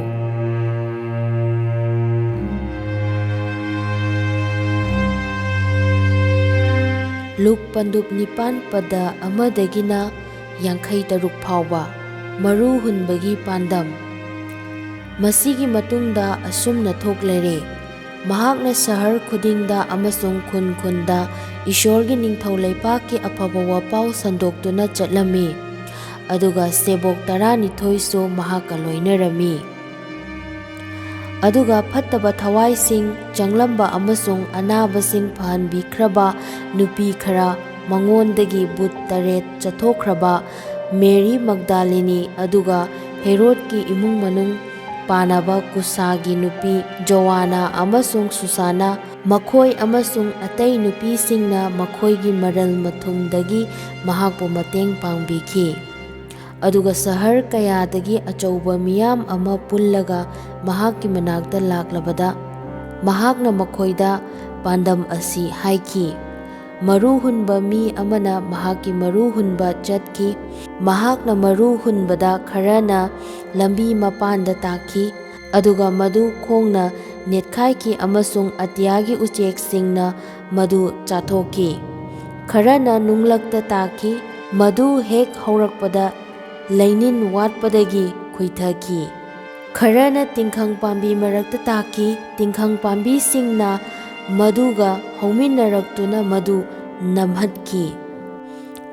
ꯂꯨꯛ ꯄꯟꯗꯨꯞ ꯅꯤꯄꯥꯟ ꯄꯗ ꯑꯃꯗꯒꯤꯅ ꯌꯥꯡꯈꯩ ꯇꯔꯨꯛ ꯐꯥꯎꯕ꯫ ꯃꯔꯨ ꯍꯨꯟꯕꯒꯤ ꯄꯥꯟꯗꯝ꯫ ꯃꯁꯤꯒꯤ ꯃꯇꯨꯡꯗ ꯑꯁꯨꯝꯅ ꯊꯣꯛꯂꯔꯦ, ꯃꯍꯥꯛꯅ ꯁꯍꯔ ꯈꯨꯗꯤꯡꯗ ꯑꯃꯁꯨꯡ ꯈꯨꯟ ꯈꯨꯟꯗ ꯏꯁꯣꯔꯒꯤ ꯅꯤꯡꯊꯧ ꯂꯩꯄꯥꯛꯀꯤ ꯑꯐꯕ ꯋꯥꯄꯥꯎ ꯁꯟꯗꯣꯛꯇꯨꯅ ꯆꯠꯂꯝꯃꯤ, ꯑꯗꯨꯒ ꯁꯦꯕꯣꯛ ꯇꯔꯥꯅꯤꯊꯣꯏꯁꯨ ꯃꯍꯥꯛꯀ ꯂꯣꯏꯅꯔꯝꯃꯤ꯫ ꯑꯗꯨꯒ ꯐꯠꯇꯕ ꯊꯋꯥꯏꯁꯤꯡ ꯆꯪꯂꯝꯕ ꯑꯃꯁꯨꯡ ꯑꯅꯥꯕꯁꯤꯡ ꯐꯍꯟꯕꯤꯈ꯭ꯔꯕ ꯅꯨꯄꯤ ꯈꯔ, ꯃꯉꯣꯟꯗꯒꯤ ꯚꯨꯠ ꯇꯔꯦꯠ ꯆꯠꯊꯣꯛꯈ꯭ꯔꯕ ꯃꯦꯔꯤ ꯃꯒꯗꯥꯂꯤꯅꯤ, ꯑꯗꯨꯒ ꯍꯦꯔꯣꯗꯀꯤ ꯏꯃꯨꯡ ꯃꯅꯨꯡ ꯄꯥꯅꯕ ꯀꯨꯁꯥꯒꯤ ꯅꯨꯄꯤ ꯖꯣꯋꯥꯅꯥ ꯑꯃꯁꯨꯡ ꯁꯨꯁꯥꯅꯥ, ꯃꯈꯣꯏ ꯑꯃꯁꯨꯡ ꯑꯇꯩ ꯅꯨꯄꯤꯁꯤꯡꯅ ꯃꯈꯣꯏꯒꯤ ꯃꯔꯜ ꯃꯊꯨꯝꯗꯒꯤ ꯃꯍꯥꯛꯄꯨ ꯃꯇꯦꯡ ꯄꯥꯡꯕꯤꯈꯤ꯫ ꯑꯗꯨꯒ ꯁꯍꯔ ꯀꯌꯥꯗꯒꯤ ꯑꯆꯧꯕ ꯃꯤꯌꯥꯝ ꯑꯃ ꯄꯨꯜꯂꯒ ꯃꯍꯥꯛꯀꯤ ꯃꯅꯥꯛꯇ ꯂꯥꯛꯂꯕꯗ, ꯃꯍꯥꯛꯅ ꯃꯈꯣꯏꯗ ꯄꯥꯟꯗꯝ ꯑꯁꯤ ꯍꯥꯏꯈꯤ꯫ ꯃꯔꯨ ꯍꯨꯟꯕ ꯃꯤ ꯑꯃꯅ ꯃꯍꯥꯛꯀꯤ ꯃꯔꯨ ꯍꯨꯟꯕ ꯆꯠꯈꯤ꯫ ꯃꯍꯥꯛꯅ ꯃꯔꯨ ꯍꯨꯟꯕꯗ ꯈꯔꯅ ꯂꯝꯕꯤ ꯃꯄꯥꯟꯗ ꯇꯥꯈꯤ, ꯑꯗꯨꯒ ꯃꯗꯨ ꯈꯣꯡꯅ ꯅꯦꯠꯈꯥꯏꯈꯤ ꯑꯃꯁꯨꯡ ꯑꯇꯤꯌꯥꯒꯤ ꯎꯆꯦꯛꯁꯤꯡꯅ ꯃꯗꯨ ꯆꯥꯊꯣꯛꯈꯤ꯫ ꯈꯔꯅ ꯅꯨꯡꯂꯛꯇ ꯇꯥꯈꯤ, ꯃꯗꯨ ꯍꯦꯛ ꯍꯧꯔꯛꯄꯗ ꯂꯩꯅꯤꯟ ꯋꯥꯠꯄꯗꯒꯤ ꯈꯨꯏꯊꯈꯤ꯫ ꯈꯔꯅ ꯇꯤꯡꯈꯪ ꯄꯥꯝꯕꯤ ꯃꯔꯛꯇ ꯇꯥꯈꯤ, ꯇꯤꯡꯈꯪ ꯄꯥꯝꯕꯤꯁꯤꯡꯅ ꯃꯗꯨꯒ ꯍꯧꯃꯤꯟꯅꯔꯛꯇꯨꯅ ꯃꯗꯨ ꯅꯝꯍꯠꯈꯤ꯫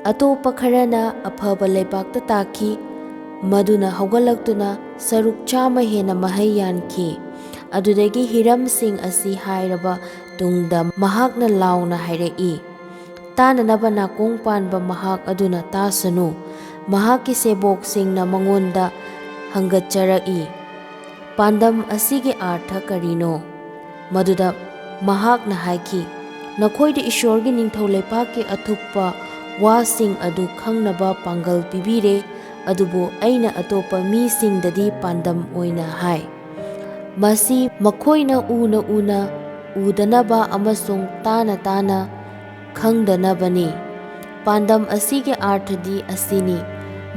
ꯑꯇꯣꯞꯄ ꯈꯔꯅ ꯑꯐꯕ ꯂꯩꯕꯥꯛꯇ ꯇꯥꯈꯤ, ꯃꯗꯨꯅ ꯍꯧꯒꯠꯂꯛꯇꯨꯅ ꯁꯔꯨꯛ ꯆꯥꯝꯃ ꯍꯦꯟꯅ ꯃꯍꯩ ꯌꯥꯟꯈꯤ꯫ ꯑꯗꯨꯗꯒꯤ ꯍꯤꯔꯝꯁꯤꯡ ꯑꯁꯤ ꯍꯥꯏꯔꯕ ꯇꯨꯡꯗ ꯃꯍꯥꯛꯅ ꯂꯥꯎꯅ ꯍꯥꯏꯔꯛꯏ, "ꯇꯥꯅꯅꯕ ꯅꯥꯀꯣꯡ ꯄꯥꯟꯕ ꯃꯍꯥꯛ ꯑꯗꯨꯅ ꯇꯥꯁꯅꯨ"꯫ ꯃꯍꯥꯛꯀꯤ ꯁꯦꯕꯣꯛꯁꯤꯡꯅ ꯃꯉꯣꯟꯗ ꯍꯪꯒꯠꯆꯔꯛꯏ, "ꯄꯥꯟꯗꯝ ꯑꯁꯤꯒꯤ ꯑꯥꯔꯊ ꯀꯔꯤꯅꯣ?" ꯃꯗꯨꯗ ꯃꯍꯥꯛꯅ ꯍꯥꯏꯈꯤ, "ꯅꯈꯣꯏꯗ ꯏꯁꯣꯔꯒꯤ ꯅꯤꯡꯊꯧ ꯂꯩꯄꯥꯛꯀꯤ ꯑꯊꯨꯞꯄ ꯋꯥꯁꯤꯡ ꯑꯗꯨ ꯈꯪꯅꯕ ꯄꯥꯡꯒꯜ ꯄꯤꯕꯤꯔꯦ, ꯑꯗꯨꯕꯨ ꯑꯩꯅ ꯑꯇꯣꯞꯄ ꯃꯤꯁꯤꯡꯗꯗꯤ ꯄꯥꯟꯗꯝ ꯑꯣꯏꯅ ꯍꯥꯏ꯫ ꯃꯁꯤ ꯃꯈꯣꯏꯅ ꯎꯅ ꯎꯅ ꯎꯗꯅꯕ ꯑꯃꯁꯨꯡ ꯇꯥꯅ ꯇꯥꯅ ꯈꯪꯗꯅꯕꯅꯤ꯫ ꯄꯥꯟꯗꯝ ꯑꯁꯤꯒꯤ ꯑꯥꯔꯊꯗꯤ ꯑꯁꯤꯅꯤ: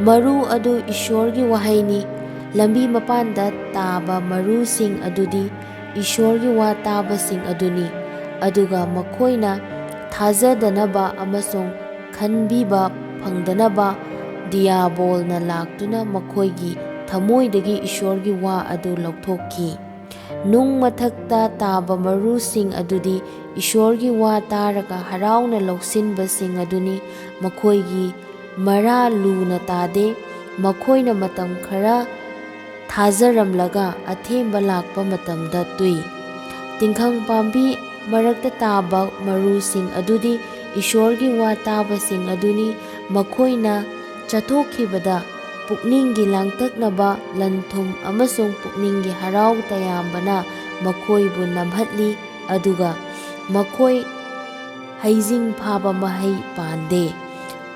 ꯃꯔꯨ ꯑꯗꯨ ꯏꯁꯣꯔꯒꯤ ꯋꯥꯍꯩꯅꯤ, ꯂꯝꯕꯤ ꯃꯄꯥꯟꯗ ꯇꯥꯕ ꯃꯔꯨꯁꯤꯡ ꯑꯗꯨꯗꯤ ꯏꯁꯣꯔꯒꯤ ꯋꯥ ꯇꯥꯕꯁꯤꯡ ꯑꯗꯨꯅꯤ, ꯑꯗꯨꯒ ꯃꯈꯣꯏꯅ ꯊꯥꯖꯗꯅꯕ ꯑꯃꯁꯨꯡ ꯈꯟꯕꯤꯕ ꯐꯪꯗꯅꯕ ꯗꯤꯌꯥꯕꯣꯜꯅ ꯂꯥꯛꯇꯨꯅ ꯃꯈꯣꯏꯒꯤ ꯊꯃꯣꯏꯗꯒꯤ ꯏꯁꯣꯔꯒꯤ ꯋꯥ ꯑꯗꯨ ꯂꯧꯊꯣꯛꯈꯤ"꯫ ꯅꯨꯡ ꯃꯊꯛꯇ ꯇꯥꯕ ꯃꯔꯨꯁꯤꯡ ꯑꯗꯨꯗꯤ ꯏꯁꯣꯔꯒꯤ ꯋꯥ ꯇꯥꯔꯒ ꯍꯔꯥꯎꯅ ꯂꯧꯁꯤꯟꯕꯁꯤꯡ ꯑꯗꯨꯅꯤ꯫ ꯃꯈꯣꯏꯒꯤ ꯃꯔꯥ ꯂꯨꯅ ꯇꯥꯗꯦ꯫ ꯃꯈꯣꯏꯅ ꯃꯇꯝ ꯈꯔ ꯊꯥꯖꯔꯝꯂꯒ ꯑꯊꯦꯝꯕ ꯂꯥꯛꯄ ꯃꯇꯝꯗ ꯇꯨꯏ꯫ ꯇꯤꯡꯈꯪ ꯄꯥꯝꯕꯤ ꯃꯔꯛꯇ ꯇꯥꯕ ꯃꯔꯨꯁꯤꯡ ꯑꯗꯨꯗꯤ ꯏꯁꯣꯔꯒꯤ ꯋꯥ ꯇꯥꯕꯁꯤꯡ ꯑꯗꯨꯅꯤ꯫ ꯃꯈꯣꯏꯅ ꯆꯠꯊꯣꯛꯈꯤꯕꯗ ꯄꯨꯛꯅꯤꯡꯒꯤ ꯂꯥꯡꯇꯛꯅꯕ ꯂꯟ-ꯊꯨꯝ ꯑꯃꯁꯨꯡ ꯄꯨꯛꯅꯤꯡꯒꯤ ꯍꯔꯥꯎ ꯇꯌꯥꯝꯕꯅ ꯃꯈꯣꯏꯕꯨ ꯅꯝꯍꯠꯂꯤ, ꯑꯗꯨꯒ ꯃꯈꯣꯏ ꯍꯩꯖꯤꯡ ꯐꯥꯕ ꯃꯍꯩ ꯄꯥꯟꯗꯦ꯫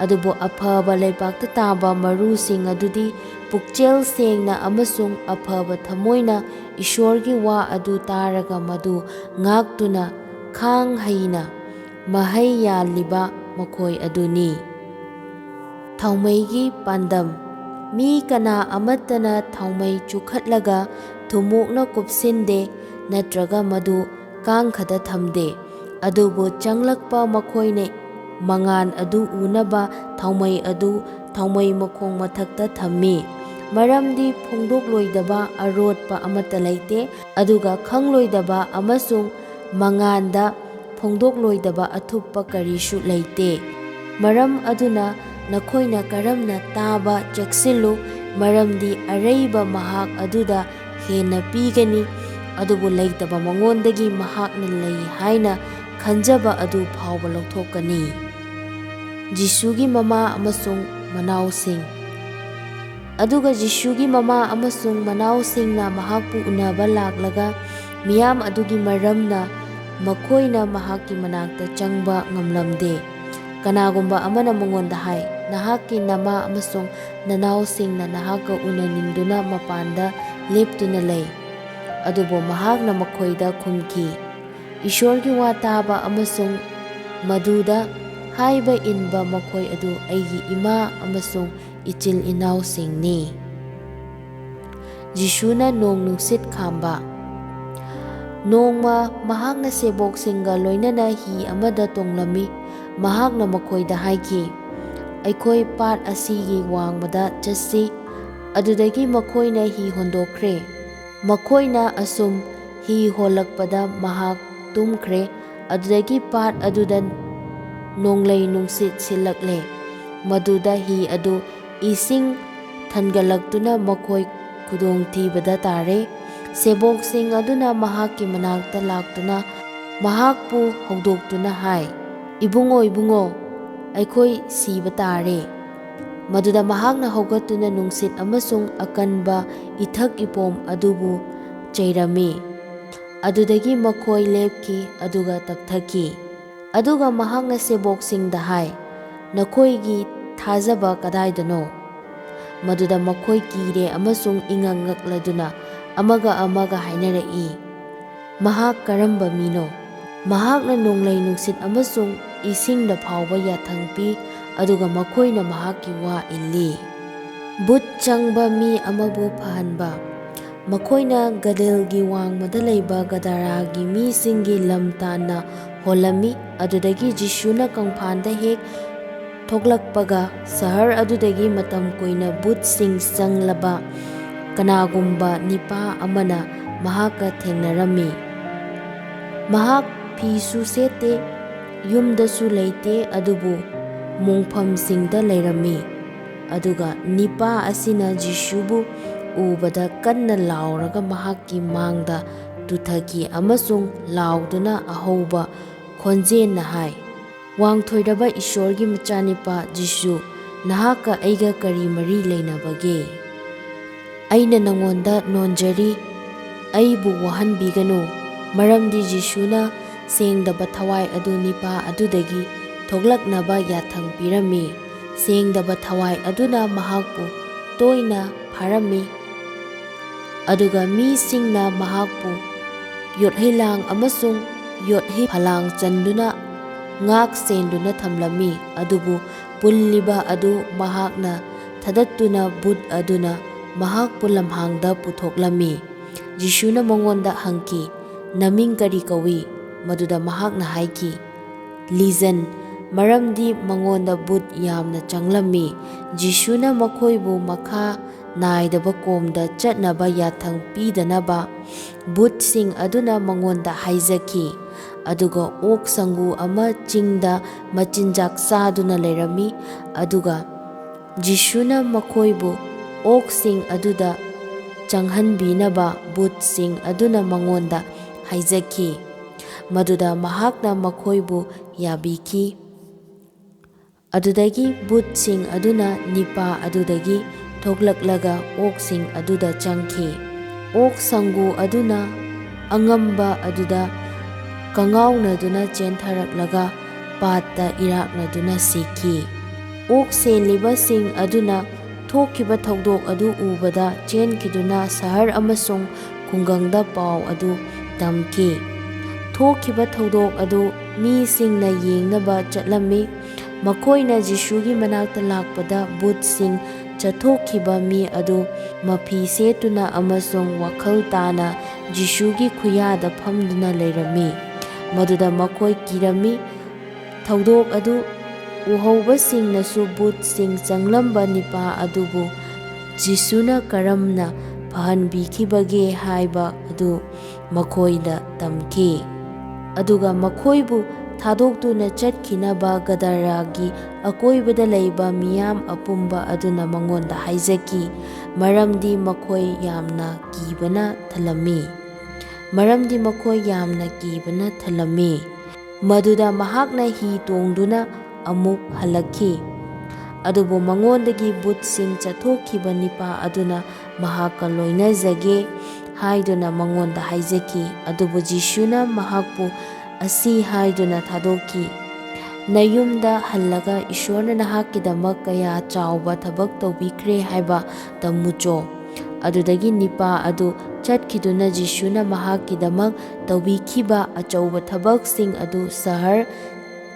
ꯑꯗꯨꯕꯨ ꯑꯐꯕ ꯂꯩꯕꯥꯛꯇ ꯇꯥꯕ ꯃꯔꯨꯁꯤꯡ ꯑꯗꯨꯗꯤ ꯄꯨꯛꯆꯦꯜ ꯁꯦꯡꯅ ꯑꯃꯁꯨꯡ ꯑꯐꯕ ꯊꯃꯣꯏꯅ ꯏꯁꯣꯔꯒꯤ ꯋꯥ ꯑꯗꯨ ꯇꯥꯔꯒ ꯃꯗꯨ ꯉꯥꯛꯇꯨꯅ ꯈꯥꯡ ꯍꯩꯅ ꯃꯍꯩ ꯌꯥꯜꯂꯤꯕ ꯃꯈꯣꯏ ꯑꯗꯨꯅꯤ꯫ ꯊꯥꯎꯃꯩꯒꯤ ꯄꯥꯟꯗꯝ꯫ ꯃꯤ ꯀꯅꯥ ꯑꯃꯠꯇꯅ ꯊꯥꯎꯃꯩ ꯆꯨꯈꯠꯂꯒ ꯊꯨꯝꯃꯣꯛꯅ ꯀꯨꯞꯁꯤꯟꯗꯦ ꯅꯠꯇ꯭ꯔꯒ ꯃꯗꯨ ꯀꯥꯡꯈꯗ ꯊꯝꯗꯦ꯫ ꯑꯗꯨꯕꯨ ꯆꯪꯂꯛꯄ ꯃꯈꯣꯏꯅ ꯃꯉꯥꯟ ꯑꯗꯨ ꯎꯅꯕ ꯊꯥꯎꯃꯩ ꯑꯗꯨ ꯊꯥꯎꯃꯩ ꯃꯈꯣꯡ ꯃꯊꯛꯇ ꯊꯝꯃꯤ, ꯃꯔꯝꯗꯤ ꯐꯣꯡꯗꯣꯛꯂꯣꯏꯗꯕ ꯑꯔꯣꯠꯄ ꯑꯃꯠꯇ ꯂꯩꯇꯦ, ꯑꯗꯨꯒ ꯈꯪꯂꯣꯏꯗꯕ ꯑꯃꯁꯨꯡ ꯃꯉꯥꯟꯗ ꯐꯣꯡꯗꯣꯛꯂꯣꯏꯗꯕ ꯑꯊꯨꯞꯄ ꯀꯔꯤꯁꯨ ꯂꯩꯇꯦ꯫ ꯃꯔꯝ ꯑꯗꯨꯅ ꯅꯈꯣꯏꯅ ꯀꯔꯝꯅ ꯇꯥꯕ ꯆꯦꯛꯁꯤꯜꯂꯨ, ꯃꯔꯝꯗꯤ ꯑꯔꯩꯕ ꯃꯍꯥꯛ ꯑꯗꯨꯗ ꯍꯦꯟꯅ ꯄꯤꯒꯅꯤ, ꯑꯗꯨꯕꯨ ꯂꯩꯇꯕ ꯃꯉꯣꯟꯗꯒꯤ ꯃꯍꯥꯛꯅ ꯂꯩ ꯍꯥꯏꯅ ꯈꯟꯖꯕ ꯑꯗꯨ ꯐꯥꯎꯕ ꯂꯧꯊꯣꯛꯀꯅꯤ꯫ ꯖꯤꯁꯨꯒꯤ ꯃꯃꯥ ꯑꯃꯁꯨꯡ ꯃꯅꯥꯎꯁꯤꯡ꯫ ꯑꯗꯨꯒ ꯖꯤꯁꯨꯒꯤ ꯃꯃꯥ ꯑꯃꯁꯨꯡ ꯃꯅꯥꯎꯁꯤꯡꯅ ꯃꯍꯥꯛꯄꯨ ꯎꯅꯕ ꯂꯥꯛꯂꯒ ꯃꯤꯌꯥꯝ ꯑꯗꯨꯒꯤ ꯃꯔꯝꯅ ꯃꯈꯣꯏꯅ ꯃꯍꯥꯛꯀꯤ ꯃꯅꯥꯛꯇ ꯆꯪꯕ ꯉꯝꯂꯝꯗꯦ꯫ ꯀꯅꯥꯒꯨꯝꯕ ꯑꯃꯅ ꯃꯉꯣꯟꯗ ꯍꯥꯏ, "ꯅꯍꯥꯛꯀꯤ ꯅꯃꯥ ꯑꯃꯁꯨꯡ ꯅꯅꯥꯎꯁꯤꯡꯅ ꯅꯍꯥꯛꯀ ꯎꯅꯅꯤꯡꯗꯨꯅ ꯃꯄꯥꯟꯗ ꯂꯦꯞꯇꯨꯅ ꯂꯩ꯫" ꯑꯗꯨꯕꯨ ꯃꯍꯥꯛꯅ ꯃꯈꯣꯏꯗ ꯈꯨꯝꯈꯤ, "ꯏꯁꯣꯔꯒꯤ ꯋꯥ ꯇꯥꯕ ꯑꯃꯁꯨꯡ ꯃꯗꯨꯗ ꯍꯥꯏꯕ ꯏꯟꯕ ꯃꯈꯣꯏ ꯑꯗꯨ ꯑꯩꯒꯤ ꯏꯃꯥ ꯑꯃꯁꯨꯡ ꯏꯆꯤꯜ ꯏꯅꯥꯎꯁꯤꯡꯅꯤ꯫" ꯖꯤꯁꯨꯅ ꯅꯣꯡ ꯅꯨꯡꯁꯤꯠ ꯈꯥꯝꯕ꯫ ꯅꯣꯡꯃ ꯃꯍꯥꯛꯅ ꯁꯦꯕꯣꯛꯁꯤꯡꯒ ꯂꯣꯏꯅꯅ ꯍꯤ ꯑꯃꯗ ꯇꯣꯡꯂꯝꯃꯤ꯫ ꯃꯍꯥꯛꯅ ꯃꯈꯣꯏꯗ ꯍꯥꯏꯈꯤ, "ꯑꯩꯈꯣꯏ ꯄꯥꯠ ꯑꯁꯤꯒꯤ ꯋꯥꯡꯃꯗ ꯆꯠꯁꯤ꯫" ꯑꯗꯨꯗꯒꯤ ꯃꯈꯣꯏꯅ ꯍꯤ ꯍꯣꯟꯗꯣꯛꯈ꯭ꯔꯦ꯫ ꯃꯈꯣꯏꯅ ꯑꯁꯨꯝ ꯍꯤ ꯍꯣꯜꯂꯛꯄꯗ ꯃꯍꯥꯛ ꯇꯨꯝꯈ꯭ꯔꯦ꯫ ꯑꯗꯨꯗꯒꯤ ꯄꯥꯠ ꯑꯗꯨꯗ ꯅꯣꯡꯂꯩ ꯅꯨꯡꯁꯤꯠ ꯁꯤꯜꯂꯛꯂꯦ꯫ ꯃꯗꯨꯗ ꯍꯤ ꯑꯗꯨ ꯏꯁꯤꯡ ꯊꯟꯒꯠꯂꯛꯇꯨꯅ ꯃꯈꯣꯏ ꯈꯨꯗꯣꯡꯊꯤꯕꯗ ꯇꯥꯔꯦ꯫ ꯁꯦꯕꯣꯛꯁꯤꯡ ꯑꯗꯨꯅ ꯃꯍꯥꯛꯀꯤ ꯃꯅꯥꯛꯇ ꯂꯥꯛꯇꯨꯅ ꯃꯍꯥꯛꯄꯨ ꯍꯧꯗꯣꯛꯇꯨꯅ ꯍꯥꯏ, "ꯏꯕꯨꯡꯉꯣ, ꯏꯕꯨꯡꯉꯣ, ꯑꯩꯈꯣꯏ ꯁꯤꯕ ꯇꯥꯔꯦ!" ꯃꯗꯨꯗ ꯃꯍꯥꯛꯅ ꯍꯧꯒꯠꯇꯨꯅ ꯅꯨꯡꯁꯤꯠ ꯑꯃꯁꯨꯡ ꯑꯀꯟꯕ ꯏꯊꯛ ꯏꯄꯣꯝ ꯑꯗꯨꯕꯨ ꯆꯩꯔꯝꯃꯤ꯫ ꯑꯗꯨꯗꯒꯤ ꯃꯈꯣꯏ ꯂꯦꯞꯈꯤ ꯑꯗꯨꯒ ꯇꯞꯊꯈꯤ꯫ ꯑꯗꯨꯒ ꯃꯍꯥꯛꯅ ꯁꯦꯕꯣꯛꯁꯤꯡꯗ ꯍꯥꯏ, "ꯅꯈꯣꯏꯒꯤ ꯊꯥꯖꯕ ꯀꯗꯥꯏꯗꯅꯣ?" ꯃꯗꯨꯗ ꯃꯈꯣꯏ ꯀꯤꯔꯦ ꯑꯃꯁꯨꯡ ꯏꯉꯛ ꯉꯛꯂꯗꯨꯅ ꯑꯃꯒ ꯑꯃꯒ ꯍꯥꯏꯅꯔꯛꯏ, "ꯃꯍꯥꯛ ꯀꯔꯝꯕ ꯃꯤꯅꯣ? ꯃꯍꯥꯛꯅ ꯅꯣꯡꯂꯩ ꯅꯨꯡꯁꯤꯠ ꯑꯃꯁꯨꯡ ꯏꯁꯤꯡꯗ ꯐꯥꯎꯕ ꯌꯥꯊꯪ ꯄꯤ, ꯑꯗꯨꯒ ꯃꯈꯣꯏꯅ ꯃꯍꯥꯛꯀꯤ ꯋꯥ ꯏꯜꯂꯤ꯫" ꯚꯨꯠ ꯆꯪꯕ ꯃꯤ ꯑꯃꯕꯨ ꯐꯍꯟꯕ꯫ ꯃꯈꯣꯏꯅ ꯒꯂꯤꯜꯒꯤ ꯋꯥꯡꯃꯗ ꯂꯩꯕ ꯒꯗꯥꯔꯥꯒꯤ ꯃꯤꯁꯤꯡꯒꯤ ꯂꯝ ꯇꯥꯟꯅ ꯍꯣꯜꯂꯝꯃꯤ꯫ ꯑꯗꯨꯗꯒꯤ ꯖꯤꯁꯨꯅ ꯀꯪꯐꯥꯟꯗ ꯍꯦꯛ ꯊꯣꯛꯂꯛꯄꯒ, ꯁꯍꯔ ꯑꯗꯨꯗꯒꯤ ꯃꯇꯝ ꯀꯨꯏꯅ ꯚꯨꯠꯁꯤꯡ ꯆꯪꯂꯕ ꯀꯅꯥꯒꯨꯝꯕ ꯅꯤꯄꯥ ꯑꯃꯅ ꯃꯍꯥꯛꯀ ꯊꯦꯡꯅꯔꯝꯃꯤ꯫ ꯃꯍꯥꯛ ꯐꯤꯁꯨ ꯁꯦꯠꯇꯦ, ꯌꯨꯝꯗꯁꯨ ꯂꯩꯇꯦ, ꯑꯗꯨꯕꯨ ꯃꯣꯡꯐꯝꯁꯤꯡꯗ ꯂꯩꯔꯝꯃꯤ꯫ ꯑꯗꯨꯒ ꯅꯤꯄꯥ ꯑꯁꯤꯅ ꯖꯤꯁꯨꯕꯨ ꯎꯕꯗ ꯀꯟꯅ ꯂꯥꯎꯔꯒ ꯃꯍꯥꯛꯀꯤ ꯃꯥꯡꯗ ꯇꯨꯊꯈꯤ ꯑꯃꯁꯨꯡ ꯂꯥꯎꯗꯨꯅ ꯑꯍꯧꯕ ꯈꯣꯟꯖꯦꯜꯅ ꯍꯥꯏ, "ꯋꯥꯡꯊꯣꯏꯔꯕ ꯏꯁꯣꯔꯒꯤ ꯃꯆꯥꯅꯤꯄꯥ ꯖꯤꯁꯨ, ꯅꯍꯥꯛꯀ ꯑꯩꯒ ꯀꯔꯤ ꯃꯔꯤ ꯂꯩꯅꯕꯒꯦ? ꯑꯩꯅ ꯅꯉꯣꯟꯗ ꯅꯣꯟꯖꯔꯤ, ꯑꯩꯕꯨ ꯋꯥꯍꯟꯕꯤꯒꯅꯨ꯫" ꯃꯔꯝꯗꯤ ꯖꯤꯁꯨꯅ ꯁꯦꯡꯗꯕ ꯊꯋꯥꯏ ꯑꯗꯨ ꯅꯤꯄꯥ ꯑꯗꯨꯗꯒꯤ ꯊꯣꯛꯂꯛꯅꯕ ꯌꯥꯊꯪ ꯄꯤꯔꯝꯃꯤ꯫ ꯁꯦꯡꯗꯕ ꯊꯋꯥꯏ ꯑꯗꯨꯅ ꯃꯍꯥꯛꯄꯨ ꯇꯣꯏꯅ ꯐꯥꯔꯝꯃꯤ꯫ ꯑꯗꯨꯒ ꯃꯤꯁꯤꯡꯅ ꯃꯍꯥꯛꯄꯨ ꯌꯣꯠꯍꯩꯂꯥꯡ ꯑꯃꯁꯨꯡ ꯌꯣꯠꯍꯩ ꯐꯂꯥꯡ ꯆꯟꯗꯨꯅ ꯉꯥꯛ ꯁꯦꯟꯗꯨꯅ ꯊꯝꯂꯝꯃꯤ꯫ ꯑꯗꯨꯕꯨ ꯄꯨꯜꯂꯤꯕ ꯑꯗꯨ ꯃꯍꯥꯛꯅ ꯊꯗꯠꯇꯨꯅ ꯚꯨꯠ ꯑꯗꯨꯅ ꯃꯍꯥꯛꯄꯨ ꯂꯝꯍꯥꯡꯗ ꯄꯨꯊꯣꯛꯂꯝꯃꯤ꯫ ꯖꯤꯁꯨꯅ ꯃꯉꯣꯟꯗ ꯍꯪꯈꯤ, "ꯅꯃꯤꯡ ꯀꯔꯤ ꯀꯧꯏ?" ꯃꯗꯨꯗ ꯃꯍꯥꯛꯅ ꯍꯥꯏꯈꯤ, "ꯂꯤꯖꯟ", ꯃꯔꯝꯗꯤ ꯃꯉꯣꯟꯗ ꯚꯨꯠ ꯌꯥꯝꯅ ꯆꯪꯂꯝꯃꯤ꯫ ꯖꯤꯁꯨꯅ ꯃꯈꯣꯏꯕꯨ ꯃꯈꯥ ꯅꯥꯏꯗꯕ ꯀꯣꯝꯗ ꯆꯠꯅꯕ ꯌꯥꯊꯪ ꯄꯤꯗꯅꯕ ꯚꯨꯠꯁꯤꯡ ꯑꯗꯨꯅ ꯃꯉꯣꯟꯗ ꯍꯥꯏꯖꯈꯤ꯫ ꯑꯗꯨꯒ ꯑꯣꯛ ꯁꯪꯒꯨ ꯑꯃ ꯆꯤꯡꯗ ꯃꯆꯤꯟꯖꯥꯛ ꯆꯥꯗꯨꯅ ꯂꯩꯔꯝꯃꯤ꯫ ꯑꯗꯨꯒ ꯖꯤꯁꯨꯅ ꯃꯈꯣꯏꯕꯨ ꯑꯣꯛꯁꯤꯡ ꯑꯗꯨꯗ ꯆꯪꯍꯟꯕꯤꯅꯕ ꯚꯨꯠꯁꯤꯡ ꯑꯗꯨꯅ ꯃꯉꯣꯟꯗ ꯍꯥꯏꯖꯈꯤ꯫ ꯃꯗꯨꯗ ꯃꯍꯥꯛꯅ ꯃꯈꯣꯏꯕꯨ ꯌꯥꯕꯤꯈꯤ꯫ ꯑꯗꯨꯗꯒꯤ ꯚꯨꯠꯁꯤꯡ ꯑꯗꯨꯅ ꯅꯤꯄꯥ ꯑꯗꯨꯗꯒꯤ ꯊꯣꯛꯂꯛꯂꯒ ꯑꯣꯛꯁꯤꯡ ꯑꯗꯨꯗ ꯆꯪꯈꯤ꯫ ꯑꯣꯛ ꯁꯪꯒꯨ ꯑꯗꯨꯅ ꯑꯉꯝꯕ ꯑꯗꯨꯗ ꯀꯉꯥꯎꯅꯗꯨꯅ ꯆꯦꯟꯊꯔꯛꯂꯒ ꯄꯥꯠꯇ ꯏꯔꯥꯛꯅꯗꯨꯅ ꯁꯤꯈꯤ꯫ ꯑꯣꯛ ꯁꯦꯜꯂꯤꯕꯁꯤꯡ ꯑꯗꯨꯅ ꯊꯣꯛꯈꯤꯕ ꯊꯧꯗꯣꯛ ꯑꯗꯨ ꯎꯕꯗ ꯆꯦꯟꯈꯤꯗꯨꯅ ꯁꯍꯔ ꯑꯃꯁꯨꯡ ꯈꯨꯡꯒꯪꯗ ꯄꯥꯎ ꯑꯗꯨ ꯇꯝꯈꯤ꯫ ꯊꯣꯛꯈꯤꯕ ꯊꯧꯗꯣꯛ ꯑꯗꯨ ꯃꯤꯁꯤꯡꯅ ꯌꯦꯡꯅꯕ ꯆꯠꯂꯝꯃꯤ꯫ ꯃꯈꯣꯏꯅ ꯖꯤꯁꯨꯒꯤ ꯃꯅꯥꯛꯇ ꯂꯥꯛꯄꯗ ꯚꯨꯠꯁꯤꯡ ꯆꯠꯊꯣꯛꯈꯤꯕ ꯃꯤ ꯑꯗꯨ ꯃꯐꯤ ꯁꯦꯠꯇꯨꯅ ꯑꯃꯁꯨꯡ ꯋꯥꯈꯜ ꯇꯥꯅ ꯖꯤꯁꯨꯒꯤ ꯈꯨꯌꯥꯗ ꯐꯝꯗꯨꯅ ꯂꯩꯔꯝꯃꯤ꯫ ꯃꯗꯨꯗ ꯃꯈꯣꯏ ꯀꯤꯔꯝꯃꯤ꯫ ꯊꯧꯗꯣꯛ ꯑꯗꯨ ꯎꯍꯧꯕꯁꯤꯡꯅꯁꯨ ꯚꯨꯠꯁꯤꯡ ꯆꯪꯂꯝꯕ ꯅꯤꯄꯥ ꯑꯗꯨꯕꯨ ꯖꯤꯁꯨꯅ ꯀꯔꯝꯅ ꯐꯍꯟꯕꯤꯈꯤꯕꯒꯦ ꯍꯥꯏꯕ ꯑꯗꯨ ꯃꯈꯣꯏꯗ ꯇꯝꯈꯤ꯫ ꯑꯗꯨꯒ ꯃꯈꯣꯏꯕꯨ ꯊꯥꯗꯣꯛꯇꯨꯅ ꯆꯠꯈꯤꯅꯕ ꯒꯗꯔꯥꯒꯤ ꯑꯀꯣꯏꯕꯗ ꯂꯩꯕ ꯃꯤꯌꯥꯝ ꯑꯄꯨꯝꯕ ꯑꯗꯨꯅ ꯃꯉꯣꯟꯗ ꯍꯥꯏꯖꯈꯤ, ꯃꯔꯝꯗꯤ ꯃꯈꯣꯏ ꯌꯥꯝꯅ ꯀꯤꯕꯅ ꯊꯜꯂꯝꯃꯤ꯫ ꯃꯔꯝꯗꯤ ꯃꯈꯣꯏ ꯌꯥꯝꯅ ꯀꯤꯕꯅ ꯊꯜꯂꯝꯃꯤ꯫ ꯃꯗꯨꯗ ꯃꯍꯥꯛꯅ ꯍꯤ ꯇꯣꯡꯗꯨꯅ ꯑꯃꯨꯛ ꯍꯜꯂꯛꯈꯤ꯫ ꯑꯗꯨꯕꯨ ꯃꯉꯣꯟꯗꯒꯤ ꯚꯨꯠꯁꯤꯡ ꯆꯠꯊꯣꯛꯈꯤꯕ ꯅꯤꯄꯥ ꯑꯗꯨꯅ ꯃꯍꯥꯛꯀ ꯂꯣꯏꯅꯖꯒꯦ ꯍꯥꯏꯗꯨꯅ ꯃꯉꯣꯟꯗ ꯍꯥꯏꯖꯈꯤ꯫ ꯑꯗꯨꯕꯨ ꯖꯤꯁꯨꯅ ꯃꯍꯥꯛꯄꯨ ꯑꯁꯤ ꯍꯥꯏꯗꯨꯅ ꯊꯥꯗꯣꯛꯈꯤ, "ꯅꯌꯨꯝꯗ ꯍꯜꯂꯒ ꯏꯁꯣꯔꯅ ꯅꯍꯥꯛꯀꯤꯗꯃꯛ ꯀꯌꯥ ꯆꯥꯎꯕ ꯊꯕꯛ ꯇꯧꯕꯤꯈ꯭ꯔꯦ ꯍꯥꯏꯕ ꯇꯝꯃꯨꯆꯣ꯫" ꯑꯗꯨꯗꯒꯤ ꯅꯤꯄꯥ ꯑꯗꯨ ꯆꯠꯈꯤꯗꯨꯅ ꯖꯤꯁꯨꯅ ꯃꯍꯥꯛꯀꯤꯗꯃꯛ ꯇꯧꯕꯤꯈꯤꯕ ꯑꯆꯧꯕ ꯊꯕꯛꯁꯤꯡ ꯑꯗꯨ ꯁꯍꯔ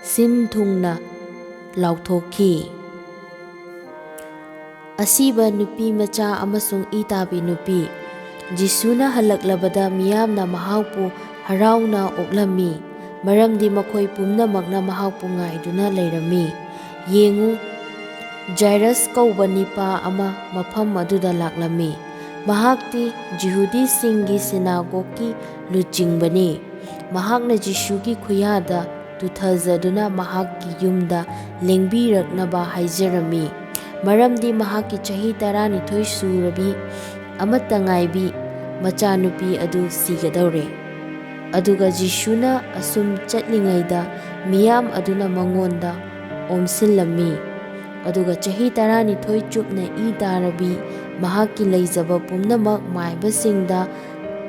ꯁꯤꯟ ꯊꯨꯡꯅ ꯂꯥꯎꯊꯣꯛꯈꯤ꯫ ꯑꯁꯤꯕ ꯅꯨꯄꯤ ꯃꯆꯥ ꯑꯃꯁꯨꯡ ꯏ ꯇꯥꯕꯤ ꯅꯨꯄꯤ꯫ ꯖꯤꯁꯨꯅ ꯍꯜꯂꯛꯂꯕꯗ ꯃꯤꯌꯥꯝꯅ ꯃꯍꯥꯛꯄꯨ ꯍꯔꯥꯎꯅ ꯑꯣꯛꯂꯝꯃꯤ, ꯃꯔꯝꯗꯤ ꯃꯈꯣꯏ ꯄꯨꯝꯅꯃꯛꯅ ꯃꯍꯥꯛꯄꯨ ꯉꯥꯏꯗꯨꯅ ꯂꯩꯔꯝꯃꯤ꯫ ꯌꯦꯡꯉꯨ, ꯖꯥꯏꯔꯁ ꯀꯧꯕ ꯅꯤꯄꯥ ꯑꯃ ꯃꯐꯝ ꯑꯗꯨꯗ ꯂꯥꯛꯂꯝꯃꯤ꯫ ꯃꯍꯥꯛꯇꯤ ꯖꯤꯍꯨꯗꯤꯁꯤꯡꯒꯤ ꯁꯤꯅꯥꯒꯣꯒꯀꯤ ꯂꯨꯆꯤꯡꯕꯅꯤ꯫ ꯃꯍꯥꯛꯅ ꯖꯤꯁꯨꯒꯤ ꯈꯨꯌꯥꯗ ꯇꯨꯊꯖꯗꯨꯅ ꯃꯍꯥꯛꯀꯤ ꯌꯨꯝꯗ ꯂꯦꯡꯕꯤꯔꯛꯅꯕ ꯍꯥꯏꯖꯔꯝꯃꯤ, ꯃꯔꯝꯗꯤ ꯃꯍꯥꯛꯀꯤ ꯆꯍꯤ ꯇꯔꯥꯅꯤꯊꯣꯏ ꯁꯨꯔꯕꯤ ꯑꯃꯠꯇ ꯉꯥꯏꯕꯤ ꯃꯆꯥꯅꯨꯄꯤ ꯑꯗꯨ ꯁꯤꯒꯗꯧꯔꯦ꯫ ꯑꯗꯨꯒ ꯖꯤꯁꯨꯅ ꯑꯁꯨꯝ ꯆꯠꯂꯤꯉꯩꯗ ꯃꯤꯌꯥꯝ ꯑꯗꯨꯅ ꯃꯉꯣꯟꯗ ꯑꯣꯝꯁꯤꯜꯂꯝꯃꯤ꯫ ꯑꯗꯨꯒ ꯆꯍꯤ ꯇꯔꯥꯅꯤꯊꯣꯏ ꯆꯨꯞꯅ ꯏ ꯇꯥꯔꯕꯤ ꯃꯍꯥꯛꯀꯤ ꯂꯩꯖꯕ ꯄꯨꯝꯅꯃꯛ ꯃꯥꯏꯕꯁꯤꯡꯗ